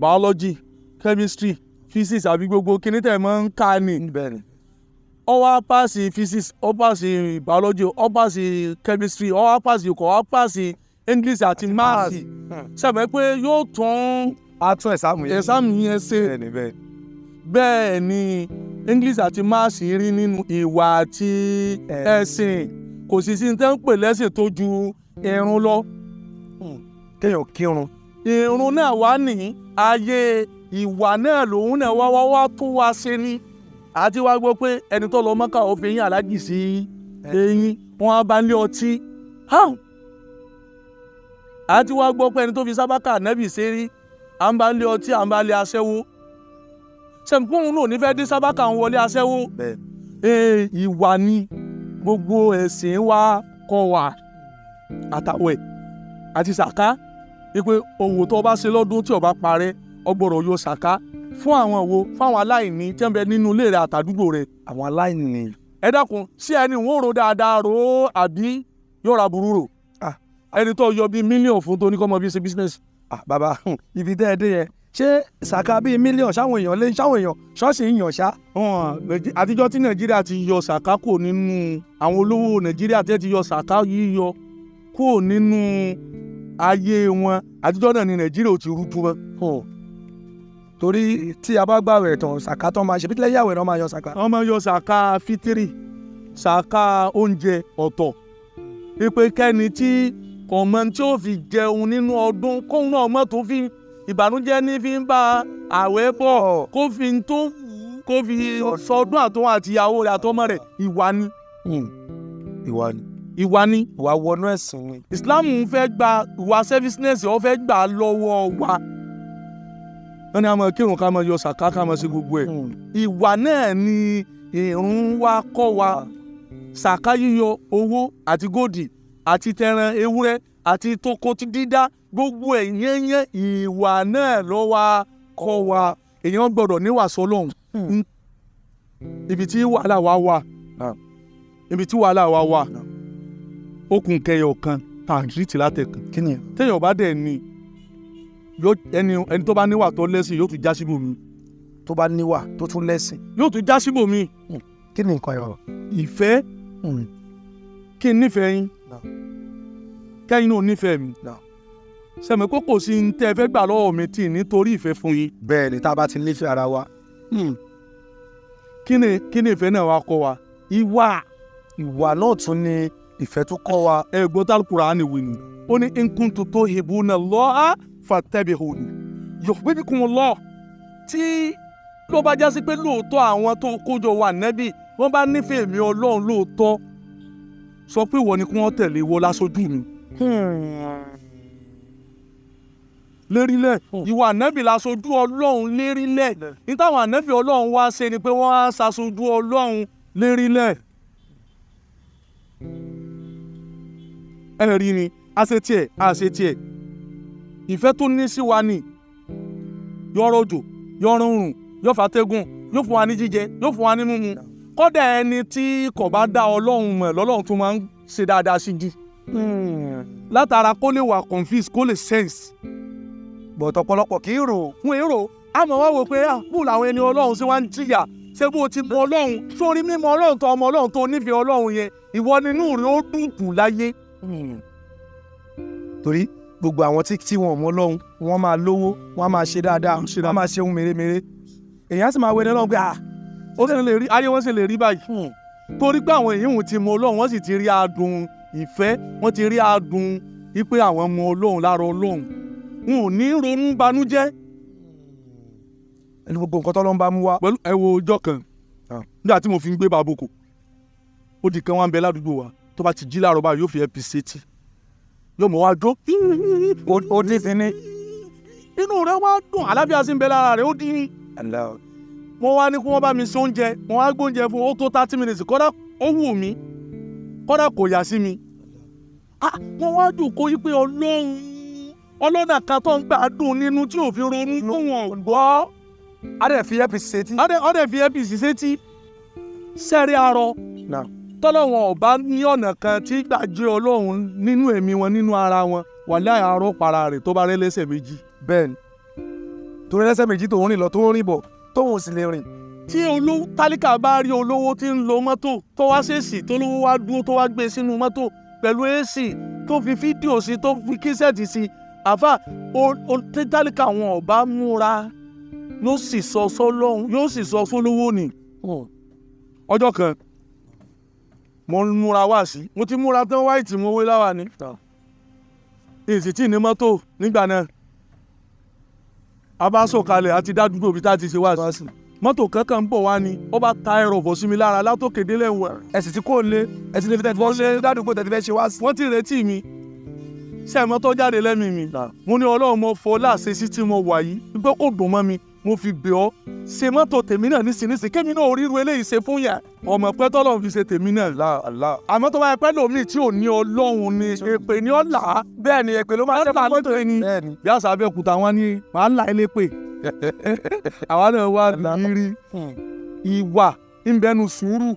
biology, chemistry, physics àbí gbogbo kíní tẹ̀ mọ́ ń kà ní. Bẹ́ẹ̀ni. Ó wá pass physics, ó pass biology, ó pass chemistry, ó wá pass ikọ̀, ó wá pass English àti maths. Sẹ́mi pé yóò tún A tún exam yẹn. Exam yẹn ṣe. Bẹ́ẹ̀ni, bẹ́ẹ̀ni. Bẹ́ẹ̀ ni English àti maths rí nínú ìwà àti ẹ̀sìn. Kò sì sí ní tẹ́ ń pè lẹ́sìn tó ju irun lọ. Kéèyàn kírun. Irun náà wà ní ayé ìwà náà, lòun náà wá wá wá tún wá ṣe ni. Àti wá gbọ́ pé ẹni tó lọ Mọ́kà, ó fi eyín alájì sí eyín, wọn á bá ń lé ọtí. Àti wá gbọ́ pé ẹni tó fi sábàkà nẹ́bì ṣeré, à ń bá ń lé ọtí, à ń bá lé aṣẹ́wó. Sẹ̀mùkúrún náà ò ní fẹ́ dé sábàkà ń wọlé aṣẹ́wó. Bẹ́ẹ̀. Ee, ìwà ni gbogbo ẹ̀sìn wa kọ́ wa, àtàwẹ̀ àti sàká, wípé òwò tó o bá ṣe lọ́dún tí o bá parẹ́, o gbọ́dọ̀ yọ sàká fún àwọn wo? Fáwọn aláìní tí wọ́n bẹ nínú ilé rẹ̀ àtàdúgbò rẹ̀. Àwọn aláìní. Ẹ dákun, sí ẹni wọ́n ro dáadáa ro àbí yóò ra burú rò? Ah. Ẹni tó yọ bíi mílíọ̀nù fún tó ní kọ́ mọ bí ṣe business. Ah bàbá, ibi tẹ́ ẹ dé yẹn, ṣé sàká bíi mílíọ̀nù sáwọn èèyàn lé sáwọn èèyàn ṣọ́ọ̀ṣì ń yàn ṣá? Wọn àtijọ́ tí Nàìjíríà ti yọ sàká kúrò nínú, àwọn olówó Nàìjíríà tí ti yọ sàká yíyọ kúrò nínú ayé wọn, àtijọ́ náà ni Nàìjíríà ò ti rújú mọ́. Torí tí a bá gbàwẹ̀ tán, sàká tán máa ṣe bí lẹ́yìn àwẹ̀ náà máa yọ sàká. Wọ́n máa yọ sàká fítírì, sàká oúnjẹ ọ̀tọ̀, ìpè kẹ́ni tí kò mọ tí ó fi jẹun nínú ọdún, kóun náà mọ̀ tó fi ìbànújẹ́ ní fi ń bá àwẹ̀ bọ̀, kó fi ń tó wù ú, kó fi sọdún àtòun àti ìyàwó rẹ̀ àtọmọ rẹ̀. Ìwà ni. Ìwà ni. Ìwà ni. Ìwà wọnú ẹ̀sìn ni. Islam fẹ́ gba ìwà selfishness, ó fẹ́ gbà lọ́wọ́ wa. Wọ́n ní a máa kírun, ká máa yọ sàká, ká máa ṣe gbogbo ẹ̀. Ìwà náà ni ìrun wa kọ́ wa, sàká yíyọ, owó àti góòdì àti tẹran ewúrẹ́ àti toko ti dídá, gbogbo ẹ̀ yẹ́nyẹ́, ìwà náà ló wá kọ́ wa. Èèyàn gbọ́dọ̀ níwà sọ́lọ́hún. Ibi tí wàhálà wa wà, ibi tí wàhálà wa wà, okùn kẹyọ kan tàǹtìrìtì látẹ̀kàn. Kí ni? Téèyàn bá dẹ̀ ní yóò, ẹni ẹni tó bá níwà tó lẹ́sìn yóò tún já síbòmí. Tó bá níwà tó tún lẹ́sìn. Yóò tún já síbòmí. Kí ni nǹkan yẹn? Ìfẹ́, kí n nífẹ̀ẹ́ yín, kẹ́yìn náà nífẹ̀ẹ́ mi. Sẹ̀mi kó kò sí ní tẹ́ ẹ fẹ́ gbà lọ́wọ́ mi tì nítorí ìfẹ́ fún yín. Bẹ́ẹ̀ ni, tá a bá ti nífẹ̀ẹ́ ara wa. Kí ni ìfẹ́ náà wá kọ́ wa? Ìwà. Ìwà náà tún ni ìfẹ́ tó kọ́ wa. Ẹ̀gbọ́n tá Al-Qur'ani wí ni, ó ní in kuntum tuhibbuna Allaha fattabi'uni yuhbibkumullah. Tí ló bá jásí pé lóòótọ́ àwọn tó kójọ wà nẹ́bì, wọ́n bá nífẹ̀ẹ́ mi Ọlọ́run lóòótọ́, sọ pé ìwọ ni kí wọ́n tẹ̀lé, ìwọ láṣojú mi lérílẹ̀. Ìwọ ànábì láṣojú Ọlọ́run lérílẹ̀. Ní táwọn ànábì Ọlọ́run wá ṣe ni pé wọ́n á ṣaṣojú Ọlọ́run lérílẹ̀. Ẹ rí ni a ṣe tiẹ̀, a ṣe tiẹ̀, ìfẹ́ tó ní sí wa ni yọrọ òjò, yọrọ òrùn, yóò fàtẹ́gùn, yóò fún wa ní jíjẹ, yóò fún wa ní mímu. Kódà ẹni tí kò bá dá Ọlọ́run mọ̀ lọ́lọ́run tó máa ń ṣe dáadáa sí jù, látara kó lè wà confused, kó lè sense. But ọ̀pọ̀lọpọ̀ kì í rò. Fún èrò àmọ́ wá wò pé bó làwọn ẹni Ọlọ́run ṣe wá ń jìyà. Ṣé bó ti mọ Ọlọ́run sórí mímọ̀ Ọlọ́run tó ọmọ Ọlọ́run tó nífẹ̀ẹ́ Ọlọ́run yẹn, ìwọ nínú rẹ̀ ó dùn jù láyé. Torí gbogbo àwọn tí wọn ò mọ Ọlọ́run, wọ́n máa lówó, wọ́n máa ṣe dáadáa, wọ́n máa ṣe ohun mèremère, èèyàn sì máa wẹ ní Ọlọ́run pé ah. Ó sì lè rí ayé wọn sì lè rí báyìí. Torí pé àwọn èèyàn ti mọ Ọlọ́run, wọ́n sì ti rí adùn ìfẹ́, wọ́n ti rí adùn wípé àwọn mọ Ọlọ́run lára Ọlọ́run. Wọn ò ní ronú banújẹ́. Ẹni gbogbo nǹkan tọ́lọ́ ń bá mú wá. Pẹ̀lú ẹ wo ọjọ́ kan nígbà tí mo fi ń gbé baboko, ó di kan wá ń bẹ ládùúgbò wa, tó bá ti jí láàárọ̀ báyìí, yóò fi ẹpì sétí, yóò mọ̀ wá jó. Ó dín sí ní. Inú rẹ̀ wá dùn, àlàáfíà sì ń bẹ lára rẹ̀, ó dín ní. Mo wá ní kí wọ́n bá mi ṣe oúnjẹ, mo wá gbóúnjẹ fún un, ó tó 30 minutes, kódà ó wù mí, kódà kò yà sí mi. Ah, wọ́n wá dùn kó yí pé Ọlọ́run ọlọ́nà kan tó ń gbà dùn nínú tí ò fi ronú fún wọn gbọ́. A dẹ̀ fi earpiece sétí. Ọdẹ fi earpiece sétí sẹ́rí arọ. Tọ́lọ́wọ́n ọba ní ọ̀nà kan tí gbàjẹ́ Ọlọ́run nínú ẹ̀mí wọn, nínú ara wọn, wàláhì arọ para rẹ̀ tó bá rẹ́ lẹ́sẹ̀ méjì. Bẹ́ẹ̀ni, torí ẹlẹ́sẹ̀ méjì tó ń rìn lọ, tó ń rìn bọ̀, tóun sì lè rìn. Tí olówó tálíkà bá rí olówó tí ń lo mọ́tò, tó wá ṣèṣì tó lówó wá dúró, tó wá gbé sínú mọ́tò pẹ̀lú AC, tó fi fídíò sí, tó fi kíṣẹ́ẹ̀tì sí, àfà tí tálíkà wọn ò bá múra, yóò sì sọ sọ́lọ́hún, yóò sì sọ sólówó ni. Ọjọ́ kan mo ń múra wá sí, mo ti múra tán, white mo wé láwà ní èsì tí ní mọ́tò nígbà náà. A bá sọ̀kalẹ̀ àti dádúgbò bí tá a ti ṣe wá sí, mọ́tò kankan ń bọ̀ wá ni, ó bá ta ẹrọ̀fọ̀ sí mi lára látòkè délẹ̀ wẹ̀. Ẹ sì ti kó lé, ẹ ti lè fi tẹ́tí wọ́n lé ládùúgbò tẹ́tí fẹ́ ṣe wá sí. Wọ́n ti retí mi sẹ́ẹ̀mọ́ tó jáde lẹ́mìí mi. Mo ní Ọlọ́run, mo fọ láṣẹ sí tí mo wà yìí pé kò dùn mọ́ mi, mo fi bẹ̀ ọ́, ṣe mọ́tò tèmi náà nísinsìnyí, kémi náà oríru eléyìí ṣe fún yà ọmọ pẹ́ tọ́lọ́run fi ṣe tèmi náà. Àmọ́ tó bá yẹ pẹ́ lómi tí ò ní Ọlọ́run ni, èpè ní ọ̀la. Bẹ́ẹ̀ ni, èpè ló máa ṣe fún mọ́tò ẹni. Bẹ́ẹ̀ ni. Bí àṣà Abẹ́òkúta wọn ní màá là ilé pè àwa náà wá rírí ìwà ńbẹ́nu sùúrù,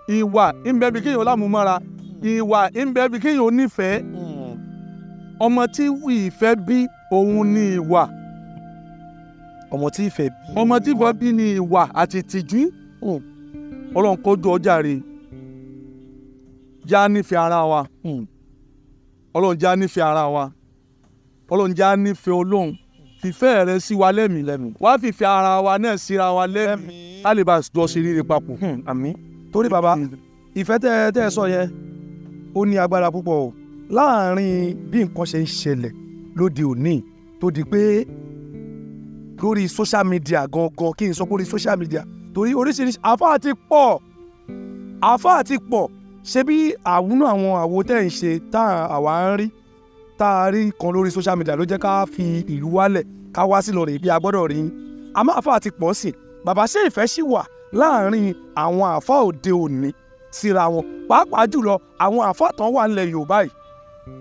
ìwà ńbẹ́bi kéèyàn lámúmọ́ra, ìwà ńbẹ́bi kéèyàn nífẹ̀ẹ́. Ọmọ tí ìfẹ́ bí òun ni ìwà. Ọmọ tí ìfẹ́ bí. Ọmọ tí ìfẹ́ bí ni ìwà àti ìtìjú. Ọlọ́run kọjú ọjà rè já nífẹ̀ẹ́ ara wa. Ọlọ́run já nífẹ̀ẹ́ ara wa. Ọlọ́run já nífẹ̀ẹ́ Ọlọ́run, fìfẹ́ rẹ sí wa lẹ́mìí, wá fìfẹ́ ara wa náà síra wa lẹ́mìí, ká lè bá jọ ṣe rere papọ̀. Àmín. Torí bàbá, ìfẹ́ tẹ́ ẹ sọ yẹn, ó ní agbára púpọ̀ o. Láàárín bí nǹkan ṣe ń ṣẹlẹ̀ lóde òní, tó di pé lórí social media gangan, kí n sọ pé lórí social media, torí oríṣiríṣi àfáà ti pọ̀, àfáà ti pọ̀. Ṣé bí àwùnú àwọn àwo tẹ́ ń ṣe tá àwa ń rí, tá a rí kan lórí social media ló jẹ́ ká fi ìlú wálẹ̀ ká wá sí lọ́rẹ̀ bí a gbọ́dọ̀ rí yín. Àmọ́ àfáà ti pọ̀ sí, bàbá, ṣé ìfẹ́ ṣì wà láàárín àwọn àfáà òde òní síra wọn, pàápàá jùlọ àwọn àfáà tán wà nílẹ̀ Yorùbá yìí,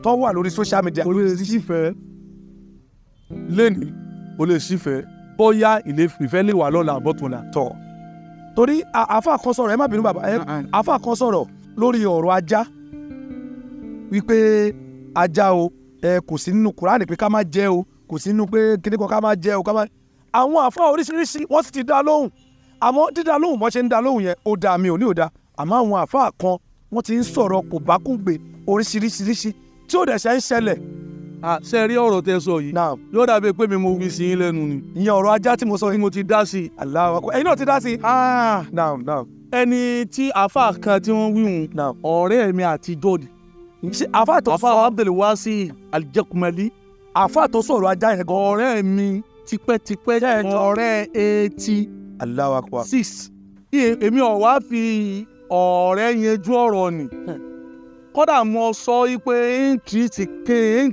tán wà lórí social media? O lè sífẹ̀ẹ́ lẹ́ni, o lè sífẹ̀ẹ́, bóyá ìfẹ́ lè wà lọ́la àbọ̀túnla. Tọ̀, torí àfáà kan sọ̀rọ̀, ẹ má bínú bàbá ẹ, àfáà kan sọ̀rọ̀ lórí ọ̀rọ̀ ajá wípé ajá o, ẹ kò sí nínú Kùránì pé ká má jẹ o, kò sí nínú pé kíní kan ká má jẹ o, ká má. Àwọn àfáà oríṣiríṣi wọ́n sì ti dá lóhùn, àmọ́ dídá lóhùn bọ́n ṣe ń dá lóhùn yẹn, ó dá mi ò ní ò dá. Àmọ́ àwọn àfáà kan wọ́n ti ń sọ̀rọ̀ kò bá kúngbè oríṣiríṣiríṣi tí ó dẹ̀ ṣe ń ṣẹlẹ̀. Ṣe rí ọ̀rọ̀ tẹ sọ yìí, yóò dàbí pé mi mo wí sí yín lẹ́nu ni. Ìyẹn ọ̀rọ̀ ajá tí mo sọ yìí? Mo ti dá sí i. Allahu Akbar, ẹ̀yin náà ti dá sí i. Naam, naam. Ẹni tí àáfàá kan tí wọ́n wí hùn, ọ̀rẹ́ mi àtijọ́ ni. Ṣé àáfàá tó Àáfàá Abdul Wasi Aljakumali. Àáfàá tó sọ̀rọ̀ ajá yẹn gan? Ọ̀rẹ́ mi tipẹ́tipẹ́, ọ̀rẹ́ eighty Allahu Akbar. six. Èmi ò wá fi ọ̀rẹ́ yanjú ọ̀rọ̀ ni. Kódà mo sọ pé ń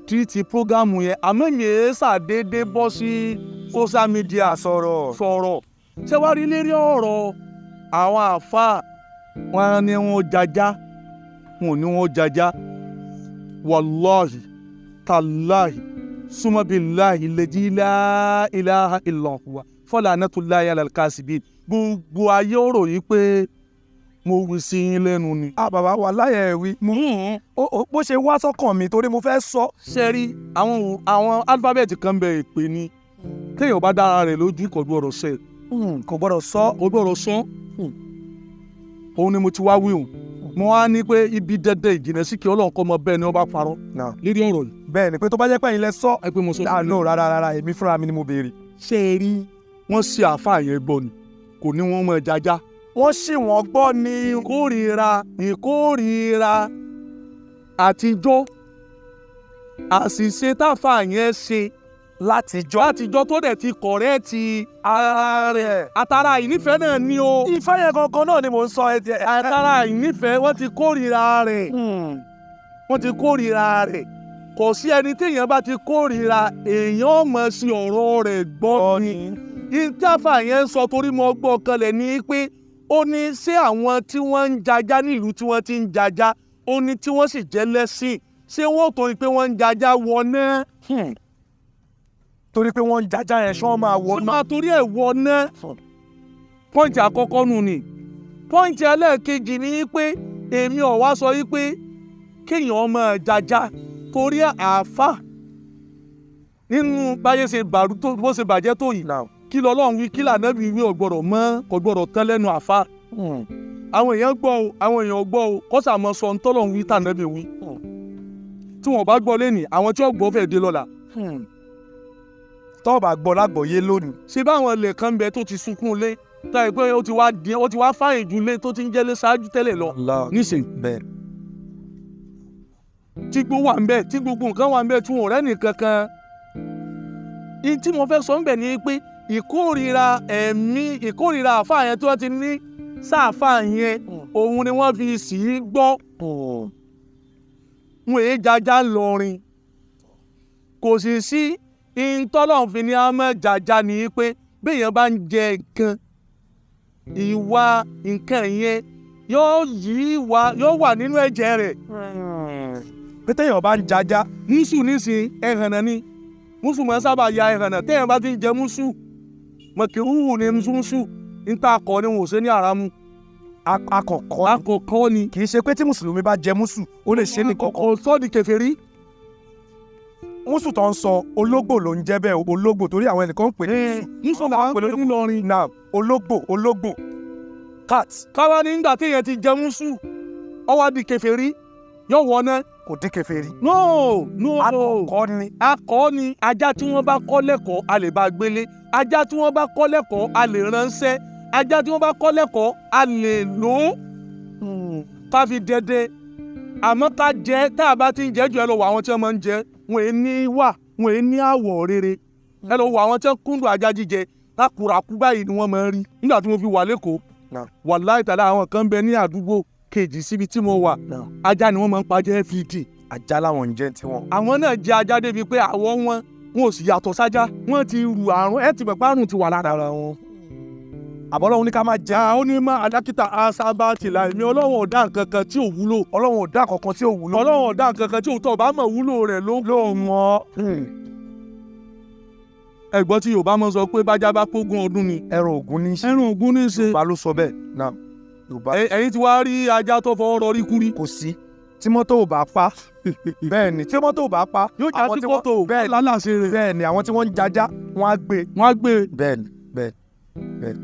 tìrìtì program yẹn, àmọ́ yẹn ṣàdédé bọ́ sí social media sọ̀rọ̀. Sọ̀rọ̀ ṣé wàá rí lérí ọ̀rọ̀ àwọn àáfàá, wọn ní wọn jajá, wọn ò ní wọn jajá. Wàláhì tàláhì súnmọ́bìláhì lẹ́jì láìláha ìlàhùwà fọlá anátúláyà lálkàsíbí, gbogbo ayé ọ̀rọ̀ yìí pé mo wí sí yín lẹ́nu ni. Ah, bàbá wa, láyẹ̀ ẹ̀ wí mo bó ṣe wá sọ́kàn mi torí mo fẹ́ sọ. Ṣe rí àwọn alifábẹ́ẹ̀tì kan bẹ, èpè ni. Téèyàn bá dára rẹ̀ lójú, kò gbọ́dọ̀ ṣe. Kò gbọ́dọ̀ sọ. Kò gbọ́dọ̀ sọ. Òun ni mo ti wá wí òun, mo wá ní pé ibi dẹ́dẹ́ ìjìnlẹ̀ sí kí Ọlọ́run kọ́ mọ bẹ́ẹ̀ ni wọ́n bá parọ́ lérí ọ̀rọ̀ yìí. Bẹ́ẹ̀ ni, pé tó bá jẹ́ pé ẹ̀yin lẹ sọ. Ẹ pé mo sọ. Ah no, rárá rárá, èmi fúnra mi ni mo béèrè. Ṣé ẹ rí, wọ́n ṣe àáfàá yẹn gbọ́ ni, kò ní wọ́n mọ̀ jájá. Wọ́n ṣì wọ́n gbọ́ ni. Ìkórìíra àtijọ́, àṣìṣe táfà yẹn ṣe látijọ́ látijọ́ tó dẹ̀ ti correct ara rẹ̀. Àtàrà ìnífẹ̀ẹ́ náà ni o. Ìfẹ́ yẹn gangan náà ni mò ń sọ ẹ tiẹ̀. Àtàrà ìnífẹ̀ẹ́, wọ́n ti kórìíra rẹ̀, wọ́n ti kórìíra rẹ̀. Kò sí ẹni téèyàn bá ti kórìíra, èèyàn ò mọ̀ sí ọ̀rọ̀ rẹ̀ gbọ́ ni. Ìtàfà yẹn sọ torí mo gbọ́ kanlẹ̀ ní pé ó ní ṣé àwọn tí wọ́n ń jajá nílùú tí wọ́n ti ń jajá, ó ní tí wọ́n sì jẹ́ lẹ́sìn, ṣé wọ́n torí pé wọ́n ń jajá wọ náà? Torí pé wọ́n ń jajá yẹn, ṣé wọ́n máa wọ Wọ́n máa torí ẹ̀ wọ náà? Point àkọ́kọ́ nù ni. Point ẹlẹ́ẹ̀kejì ni pé èmi ò wá sọ wípé kéèyàn máa jajá torí àáfà nínú báyé ṣe bàrú tó, bó ṣe bàjẹ́ tó yìí, kí lọ́lọ́run wí, kí lànàbí wí, ò gbọ́dọ̀ mọ́, kò gbọ́dọ̀ tán lẹ́nu àáfà. Àwọn èèyàn gbọ́ o, àwọn èèyàn gbọ́ o, kọ́sà mọ́ sọ ń tọ́lọ́run wí, tànàbí wí. Tí wọ́n bá gbọ́ lẹ́nìí, àwọn tí wọ́n gbọ́ fẹ́ dé lọ́la. Tọ́ bá gbọ́ lágbọ̀ọ́yé lónìí. Ṣé báwọn ilé kan bẹ tó ti sunkún lé táyì pé ó ti wá di, ó ti wá fáyìn ju lé tó ti ń jẹ́lé ṣáájú tẹ́lẹ̀ lọ nísìnyí, bẹ́ẹ̀ tí gbó wà ń bẹ, tí gbogbo nǹkan wà ń bẹ, tí wọn ò rẹ́ nìkan kan. Ìyí tí mo fẹ́ sọ ń bẹ̀ ni pé ìkórìíra ẹ̀mí, ìkórìíra àfáà yẹn tí wọ́n ti ní sáàfáà yẹn, òun ni wọ́n fi sì í gbọ́. Wọn èé jaja lọrin, kò sì sí ìtọ́lọ́hún fi ní àmọ́ jaja ni pé béèyàn bá ń jẹ nǹkan, ìwà nǹkan yẹn yóò yí wá, yóò wà nínú ẹ̀jẹ̀ rẹ̀. Pé téèyàn bá ń jajá. Mùsù nísìn, ẹ̀hànà ni mùsù máa ń sábà ya ẹ̀hànà. Téèyàn bá ti ń jẹ mùsù, mọ̀kìrúhù ni mùsù níta kọ́ ni wọn ò ṣe ní àràmù. Akọ̀kọ́. Akọ̀kọ́ ni. Kì í ṣe pé tí mùsùlùmí bá jẹ mùsù, ó lè ṣe nìkan. Kò sọ́ di kèfèrí. Mùsù tó ń sọ, ológbò ló ń jẹ́ bẹ́ẹ̀, ológbò, torí àwọn ẹnìkan ń pè ní mùsù. Mùsù là ń pè ní Ìlọrin. Náà ológbò, ológbò, cat. Káwá ní nígbà téèyàn ti jẹ mùsù, ó wá di kèfèrí, yóò wọ náà? Kò dín kèfèrí. No, no. Akọ̀kọ́ ni. Akọ́ ni. Ajá tí wọ́n bá kọ́ lẹ́kọ̀ọ́, a lè bá gbélé. Ajá tí wọ́n bá kọ́ lẹ́kọ̀ọ́, a lè ránṣẹ́. Ajá tí wọ́n bá kọ́ lẹ́kọ̀ọ́, a lè lò ó ká fi dẹdẹ. Àmọ́ ká jẹ, tá a bá ti ń jẹ jù, ẹ lọ wọ àwọn tí wọ́n máa ń jẹ, wọn è ní wà, wọn è ní àwọ̀ rere. Ẹ lọ wọ àwọn tí wọ́n kúndùn ajá jíjẹ, lákùràkú báyìí ni wọ́n máa ń rí. Nígbà tí mo fi wà lẹ́kọ̀ọ́, wàláhì tàlá, àwọn kan ń bẹ ní àdúgbò kejì síbi tí mo wà, ajá ni wọ́n máa ń pa jẹ FD. Ajá làwọn ń jẹ tiwọn. Àwọn náà jẹ ajá débi pé àwọ̀ wọn, wọn ò sì yàtọ̀ sájá. Wọ́n ti rù àrùn, ẹ ti mọ̀ pé àrùn ti wà lára wọn. Àbọ̀lọ́hún ní ká máa jẹ. Ó ní má alákìtà asábàtì la, èmi Ọlọ́run ò dá nǹkan kan tí ò wúlò. Ọlọ́run ò dá kankan tí ò wúlò. Ọlọ́run ò dá nǹkan kan tí ò tọ́ bá mọ̀ wúlò rẹ̀ ló. Ló mọ̀. Ẹ̀gbọ́n tí Yorùbá máa ń sọ pé bájá bá pógún ọdún ni. Ẹran ògún ní í ṣe. Ẹran ògún ní í ṣe. Yorùbá ló sọ bẹ́ẹ̀ náà. Yorùbá. Ẹ̀yin ti wá rí ajá tó fọwọ́ rọrí kúrí? Kò sí. Tí mọ́tò ò bá pa. Bẹ́ẹ̀ ni, tí mọ́tò ò bá pa. Yóò já sí kòtò. Bẹ́ẹ̀ ni, lálàsẹ rẹ̀. Bẹ́ẹ̀ ni, àwọn tí wọ́n ń jajá, wọ́n á gbé. Wọ́n á gbé. Bẹ́ẹ̀ ni, bẹ́ẹ̀ bẹ́ẹ̀.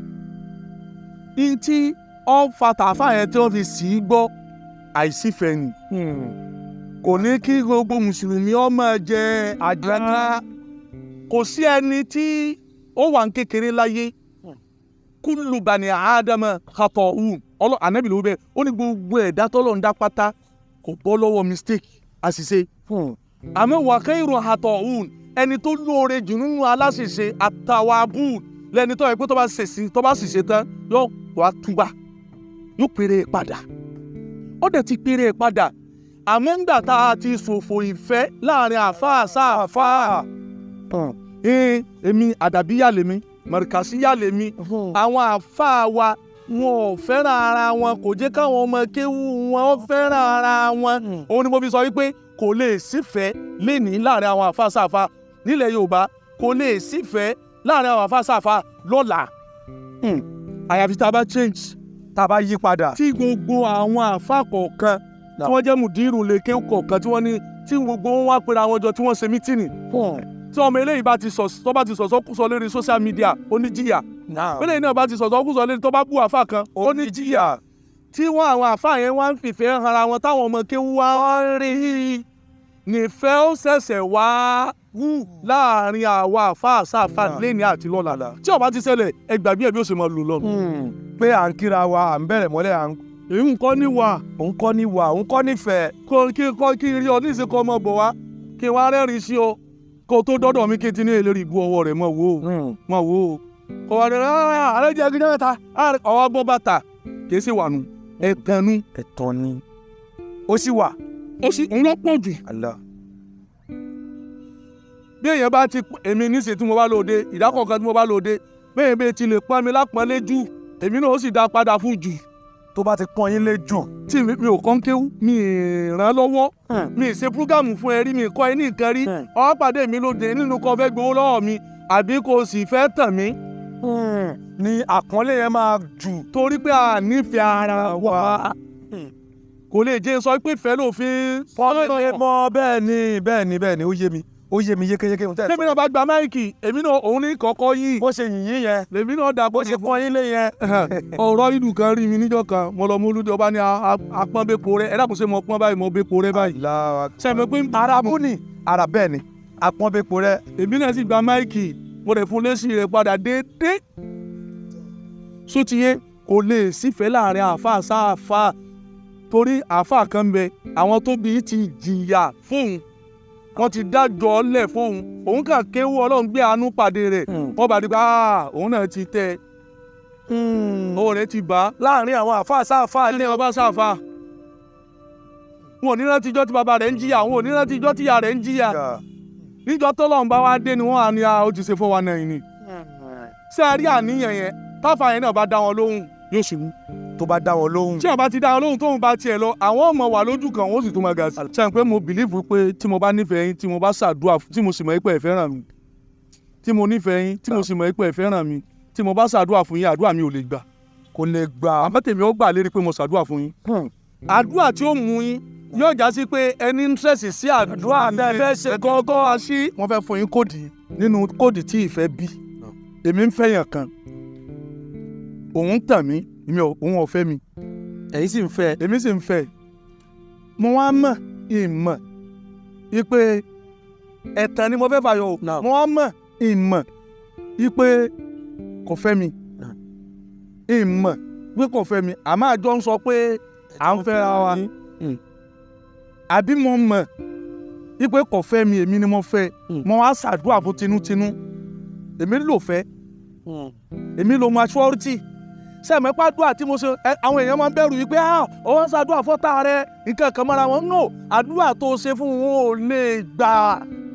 Ní tí ó ń fa tààfà yẹn tí wọ́n fi sì í gbọ́, àìsífẹ́ ni. Kò ní kí gbogbo mùsùlùmí ó máa jẹ Ajá. Kò sí ẹni tí ó wà ní kékeré láyé. Kúlù bani ádámà khata'un, ọlọ́ ànábì ló bẹ́ẹ̀. Ó ní gbogbo ẹ̀dá tọ́lọ̀ ń dá pátá kò bọ́ lọ́wọ́ mistake, àṣìṣe. Àmọ́ wa khairu khata'un, ẹni tó lóore jù nínú aláṣìṣe, àtàwàbùn, lẹni tó yẹ pé tó bá ṣèṣì, tó bá ṣìṣe tán, yóò wá túbà, yóò péré padà. Ó dẹ̀ ti péré padà. Àmọ́ ńgbà tá a ti ṣòfò ìfẹ́ láàrin àfáà sáàfáà, èmi àdàbíyà lèmi, mọ̀rìkàsíyà lèmi, àwọn àfáà wa wọn ò fẹ́ràn ara wọn, kò jẹ́ káwọn ọmọ kéwú wọn ó fẹ́ràn ara wọn. Òun ni mo fi sọ wípé kò lè sífẹ̀ẹ́ lénìí láàrin àwọn àfáà sáàfáà nílẹ̀ Yorùbá, kò lè sífẹ̀ẹ́ láàrin àwọn àfáà sáàfáà lọ́la, àyàfi tá a bá change, Tá a bá yí padà. Tí gbogbo àwọn àfáà kọ̀ọ̀kan tí wọ́n jẹ́ mùdírù lèké kọ̀ọ̀kan, tí wọ́n ní tí gbogbo wọn wá pera wọn jọ, tí wọ́n ṣe meeting, tí ọmọ eléyìí bá ti sọ, tó bá ti sọ̀sọ́ kúsọ lórí social media, ó ní jìyà. Eléyìí náà bá ti sọ̀sọ́ kúsọ lórí, tó bá bú àfáà kan, ó ní jìyà. Tí wọ́n àwọn àfáà yẹn wá ń fìfẹ́ hanra wọn, táwọn ọmọ kéwú wá ń rí nífẹ̀ẹ́, ó ṣẹ̀ṣẹ̀ wá wù láàrin àwa àfáà sáfà lẹ́ni àti lọ́la. Tí ó bá ti ṣẹlẹ̀, ẹ gbàgbé ẹ̀ bí ó ṣe máa lò lọ́nu. Pé à ń kíra wa, à ń bẹ̀rẹ̀ mọ́lẹ̀, à ń. Èyí nǹkan ní wà. Òun kọ́ ní wà, òun kọ́ nífẹ̀ẹ́. Kó kí kọ́ kí n rí ọ ní ìsìnkú ọmọ bọ̀ wá, kí n wá rẹ́rìn sí ọ, kó o tó dọ́dọ̀ mi, kí n ti ní èlérí ibú ọwọ́ rẹ̀ mọ̀ wò ó, mọ̀ wò ó. Kò wá rẹ̀ rárá, ààrẹ jẹ́ ẹgbẹ́ mẹ́ta ọwọ́ gbọ́ bàtà kì í sì wà nù ẹ̀tẹ̀nu. Ẹ̀tọ́ ni ó sì wà. Ó sì ń lọ́pọ̀ jù. Allah. Bí èèyàn bá ti, èmi níṣẹ́ tí mo bá lóde ìdákọ̀ọ̀kan, tí mo bá lóde, bẹ́ẹ̀ bẹ́ẹ̀ ti lè pọ́n mi lápọ́nlé jù, èmi náà ó sì dá padà fún jù. Tó bá ti pọ́n yín lé jù. Tí mi ò kàn kéwú, mi ì ràn án lọ́wọ́, mi ì ṣe program fún ẹ rí, mi ì kọ́ ẹ ní nǹkan rí, ó pàdé mi lóde, nínú kó fẹ́ gbowó lọ́wọ́ mi àbí kò sì fẹ́ tàn mí. Ni àpọ́nlé yẹn máa jù. Torí pé a nífẹ̀ẹ́ ara wa, kò lè jẹ́ sọ pé ìfẹ́ ló fi. Fọ́nlé mọ́. Bẹ́ẹ̀ ni, bẹ́ẹ̀ ni, bẹ́ẹ̀ ni, ó yé mi, ó yé mi yékéyéké ohun tẹ́ ẹ sọ. Tèmi náà bá gba mic, èmi náà òun ní kọ́kọ́ yìí. Bó ṣe yìnyín yẹn. Lèmi náà dà. Bó ṣe pọ́n yín lé yẹn. Ọ̀rọ̀ ìlú kan rí mi níjọ́ kan, mo lọ mú olùdó ọba ní apọ́n bẹ́po rẹ. Ẹ dákun, ṣé mo pọ́n báyìí, mo bẹ́po rẹ báyìí? Sẹ́mi pé Ara bú ni ara, bẹ́ẹ̀ ni, apọ́n bẹ́po rẹ. Èmi náà sì gba mic, mo rẹ̀ fún lẹ́sìn rẹ̀ padà déédéé. Sótìyé, kò lè sífẹ̀ẹ́ láàrin àáfàá sáàfàá, torí àáfàá kan ń bẹ, àwọn tó bí ti jìyà fóun, wọ́n ti dájọ́ lẹ̀ fóun, òun kàn kéwú, Ọlọ́run gbé àánú pàdé rẹ̀, wọ́n bá di pé òun náà ti tẹ́, owó rẹ̀ ti bá. Láàrin àwọn àáfàá sáàfàá. Ní ọba sáàfàá, wọn ò ní rántí ijọ́ tí bàbá rẹ̀ ń jìyà, wọn ò ní rántí ijọ́ tí ìyá rẹ̀ ń jìyà. Níjọ́ tọ́lọ́run bá wá dé ni wọ́n á ní ó ti ṣe 419 ni. Ṣé a rí àníyàn yẹn? Táfà yẹn náà bá dá wọn lóhùn, yóò ṣubú. Tó bá dá wọn lóhùn. Tí wọn bá ti dá wọn lóhùn, tóun bá tiẹ̀ lọ, àwọn ọmọ wà lójú kan, wọn ó sì tún máa ga sí. Ṣé pé mo believe pé tí mo bá nífẹ̀ẹ́ yín, tí mo bá ṣàdúrà, tí mo sì mọ̀ pé ẹ fẹ́ràn mi, tí mo nífẹ̀ẹ́ yín, tí mo sì mọ̀ pé ẹ fẹ́ràn mi, tí mo bá ṣàdúrà fún yín, àdúrà mi ò lè gbà? Kò lè gbà. Àmọ́ tèmi ó gbà lérí pé mo ṣàdúrà fún yín. Àdúrà tí ó mú yín yóò já sí pé ẹni interest sí àdúrà tẹ́ fẹ́ ṣe. Gọ́gọ́ sí. Wọ́n fẹ́ fún yín code nínú code tí ìfẹ́ bí. Èmi ń fẹ́ yàn kan, òun tàn mí, èmi ò, òun ò fẹ́ mi. Ẹ̀yin sì ń fẹ́. Èmi sì ń fẹ́. Mo wá mọ̀ ìmọ̀ ipe ẹ̀tàn ni mo fẹ́ fàyọ o. Mo wá mọ̀ ìmọ̀ ipe kò fẹ́ mi, ìmọ̀ pé kò fẹ́ mi, àmọ́ àjọ ń sọ pé à ń fẹ́ra wa. Àbí mo mọ̀ ipe kò fẹ́ mi, èmi ni mo fẹ́. Mo wá ṣàdúrà fún tinútinú, èmi ló fẹ́, èmi ló maturity sẹ́mi pàdúrà tí mo ṣe. Àwọn èèyàn máa ń bẹ̀rù yìí pé ah, ó wọ́n ṣàdúrà fọ́tà rẹ nǹkan kan mọ́ra wọn. No, àdúrà tó ṣe fún wọn ò lè gbà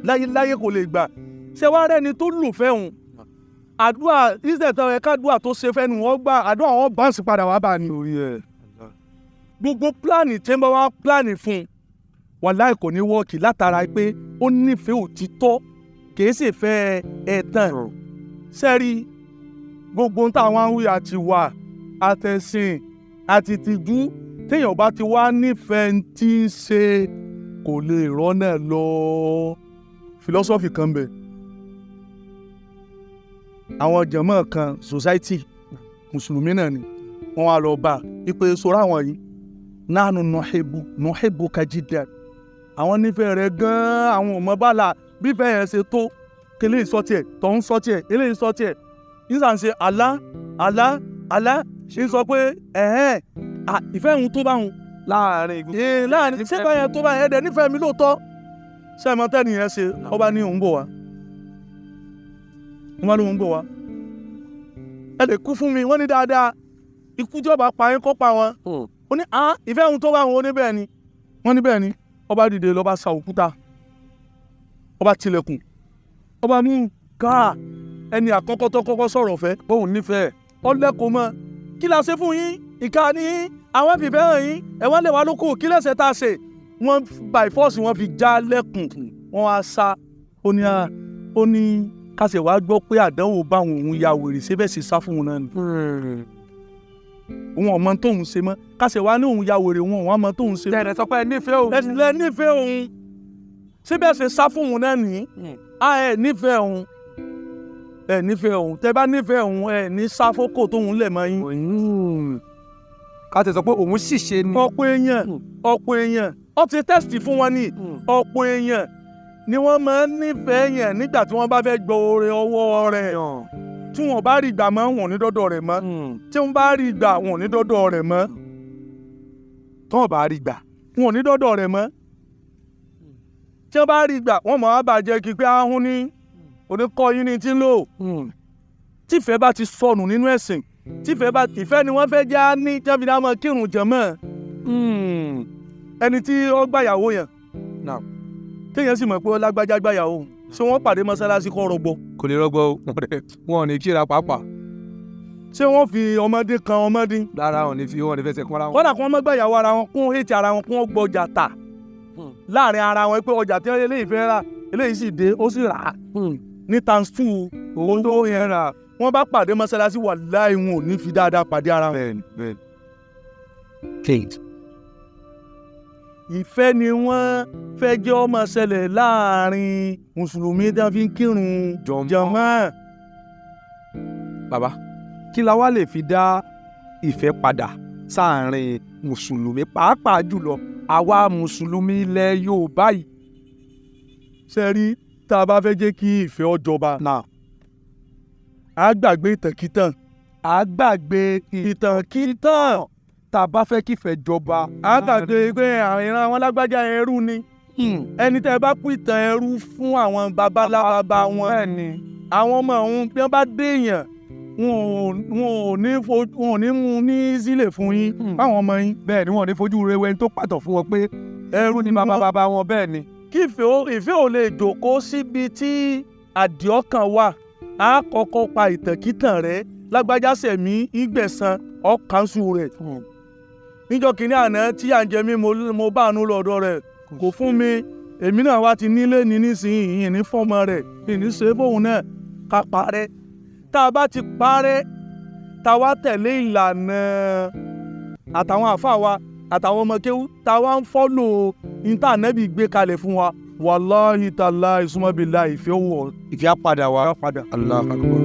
láyéláyé, kò lè gbà. Ṣé wàá rẹ́ni tó lù fẹ́ òun, àdúrà ìṣẹ̀ tó yẹ kádùá tó ṣe fẹ́ nu wọ́n gbà, àdúrà wọn bounce padà wá bá ní. Gbogbo plan tí wọ́n bá wá plan fún un, wàláì kò ní work, látara pé ó nífẹ̀ẹ́ òtítọ́, kìí sì fẹ́ ẹ̀tàn. Sẹ́rí gbogbo ohun táwọn ń wí, àti wà àtẹ̀sìn àti tìjú, téèyàn bá ti wá nífẹ̀ẹ́ tí ń ṣe, kò lè rọ́nà lọ. Philosophy kan bẹ̀, àwọn jàmọ́ kan, society mùsùlùmí náà ni wọ́n wá lọ bá ipe sọ̀rọ̀ àwọn yìí nánú nọ̀hìbù nọ̀hìbù kajidà, àwọn nífẹ̀ẹ́ rẹ̀ gan-an, àwọn ò mọ bàlà bífẹ̀ yẹn ṣe tó kele sọ tiẹ̀ tó ń sọ tiẹ̀, eléyìí sọ tiẹ̀ nígbà ń ṣe àlá àlá àlá, ṣe ń sọ pé ẹ̀hẹ́n, ìfẹ́ òun tó bá òun láàrin gbogbo. Ee, láàrin ṣé báyẹn tó bá yẹn dẹ̀ nífẹ̀ẹ́ mi lóòótọ́? Ṣé ẹ mọ tẹ́ni yẹn ṣe? Ọba ní òun bọ̀ wá, wọ́n bá ní òun bọ̀ wá, ẹ lè kú fún mi. Wọ́n ní dáadáa, ikú tí ọba pa yín kó pa wọn. Ó ní ìfẹ́ òun tó bá wọn. Ó ní bẹ́ẹ̀ ni. Wọ́n ní bẹ́ẹ̀ ni. Ọba dìde lọ́ba sa òkúta, ọba tilẹ̀kùn, ọba mú káà ẹni àkọ́kọ́ tó kọ́kọ́ sọ̀rọ̀ fẹ́ Bóun nífẹ̀ẹ́. Ọlẹ́kùn mọ́, kí la ṣe fún yín? Ìka ní àwọn fìfẹ́ hàn yín, ẹ̀ wọ́n lè wá lóko, kí lẹ́sẹ̀ tá a ṣe? Wọ́n by force wọ́n fi já lẹ́kùn, wọ́n wá sá. Ó ní ó ní kásẹ̀ wá gbọ́ pé àdánwò bá òun ya wèrè síbẹ̀ sì sá fún òun náà ni, òun ọmọ tóun ṣe mọ́. Kásẹ̀ wá ní òun ya wèrè, òun ọmọ tóun ṣe mọ́. Tẹ̀rẹ̀ sọ pé ẹ nífẹ̀ẹ́ òun. Ẹ lẹ nífẹ̀ẹ́ òun, síbẹ̀ ṣe sá fún òun náà nìyí. Ẹ nífẹ̀ẹ́ òun, ẹ nífẹ̀ẹ́ òun. Tẹ bá nífẹ̀ẹ́ òun, ẹ ní sáfókò tóun lẹ̀ mọ́ yín. Ká tẹ̀ sọ pé òun sì ṣe ni. Ọ̀pọ̀ èèyàn, ọ̀pọ̀ èèyàn, ó ti test fún wọn ní. Ọ̀pọ̀ èèyàn ni wọ́n máa ń nífẹ̀ẹ́ yẹn nígbà tí wọ́n bá fẹ́ gbọ́ oore ọwọ́ rẹ̀. Tí wọn bá rí gbà mọ́, wọn ò ní dọ́dọ̀ rẹ̀ mọ́. Tí wọ́n bá rí gbà, wọn ò ní dọ́dọ̀ rẹ̀ mọ́. Tí wọ́n bá rí gbà. Wọn ò ní dọ́dọ̀ rẹ̀ mọ́. Tí wọ́n bá rí gbà, wọ́n mọ̀ á bàjẹ́ kí pé ahun ní oníkọ́ yín ní tí ń lò. Tífẹ̀ẹ́ bá ti sọnù nínú ẹ̀sìn, tífẹ̀ẹ́ bá ìfẹ́ ni wọ́n fẹ́ já ní tí wọ́n fi dá mọ́ kírun jẹ̀mọ́. Ẹni tí ó gbàyàwó yẹn, téèyàn sì mọ̀ pé ó lágbájá gbàyàwó, ṣé wọ́n pàdé mọ́sálásí kọ́ rọgbọ? Kò lè rọgbọ o, wọn ò ní kíra pàápàá. Ṣé wọ́n fi ọmọdé kan ọmọdé? Rárá, wọn ò ní fi, wọn ò ní fẹsẹ̀ kúnra wọn. Kódà kí wọ́n má gbàyàwó ara wọn, kún hẹ́tì ara wọn, kún wọ́n gbọ́jà tà láàrin ara wọn pé ọjà tí eléyìí fẹ́ rà, eléyìí sì dé, ó sì rà á ní times two owó tó yẹn rà. Wọ́n bá pàdé mọ́sálásí, wàláhì, wọn ò ní fi dáadáa pàdé ara wọn. Bẹ́ẹ̀ni, bẹ́ẹ̀ni. Ìfẹ́ ni wọ́n fẹ́ jẹ́ ó máa ṣẹlẹ̀ láàrin mùsùlùmí tí wọ́n fi ń kírun jàmáà. Bàbá, kí la wá lè fi dá ìfẹ́ padà sáàrin mùsùlùmí, pàápàá jùlọ àwa mùsùlùmí ilẹ̀ Yorùbá yìí? Ṣe rí, tá a bá fẹ́ jẹ́ kí ìfẹ́ ó jọba, á gbàgbé ìtànkítàn. A gbàgbé ìtànkítàn. Tá a bá fẹ́ kífẹ́ jọba. Á gbàgbé pé àwọn ìran àwọn lágbájá ẹrú ni. Ẹni tẹ́ ẹ bá pín ìtàn ẹrú fún àwọn babalábá wọn, àwọn ọmọ ọ̀hún, bí wọ́n bá déèyàn, wọn ò ní mú ní sílẹ̀ fún yín fáwọn ọmọ yín. Bẹ́ẹ̀ ni, wọn ò ní fojú rewe ẹni tó pàtó fún wọn pé ẹrú ni bàbá bàbá wọn, bẹ́ẹ̀ ni. Kí ìfẹ́ ò lè jòkó síbi tí àdìọ́kàn wà, á kọ́kọ́ pa ìtànkítàn rẹ̀. Lágbájá sẹ̀mí ìgbẹ̀san ọ̀kánṣu rẹ̀. Níjọ́ kìíní àná tí à ń jẹ mí, mo bá àánú lọ́dọ̀ rẹ̀, kò fún mi. Èmi náà wá ti nílé ní nísìnyí, ìní fọ́mọ rẹ̀, ìní ṣe fóun náà. Ká parẹ́. Tá a bá ti parẹ́, tá a wá tẹ̀lé ìlànà àtàwọn àfa wa àtàwọn ọmọ kéwú, tá a wá ń follow íńtánẹ́ẹ̀tì gbé kalẹ̀ fún wa, wàláhì tàlá ìsúnmọ́bìlà, ìfẹ́ wọ̀. Ìfẹ́ á padà wá. Padà. Allahu Akbar.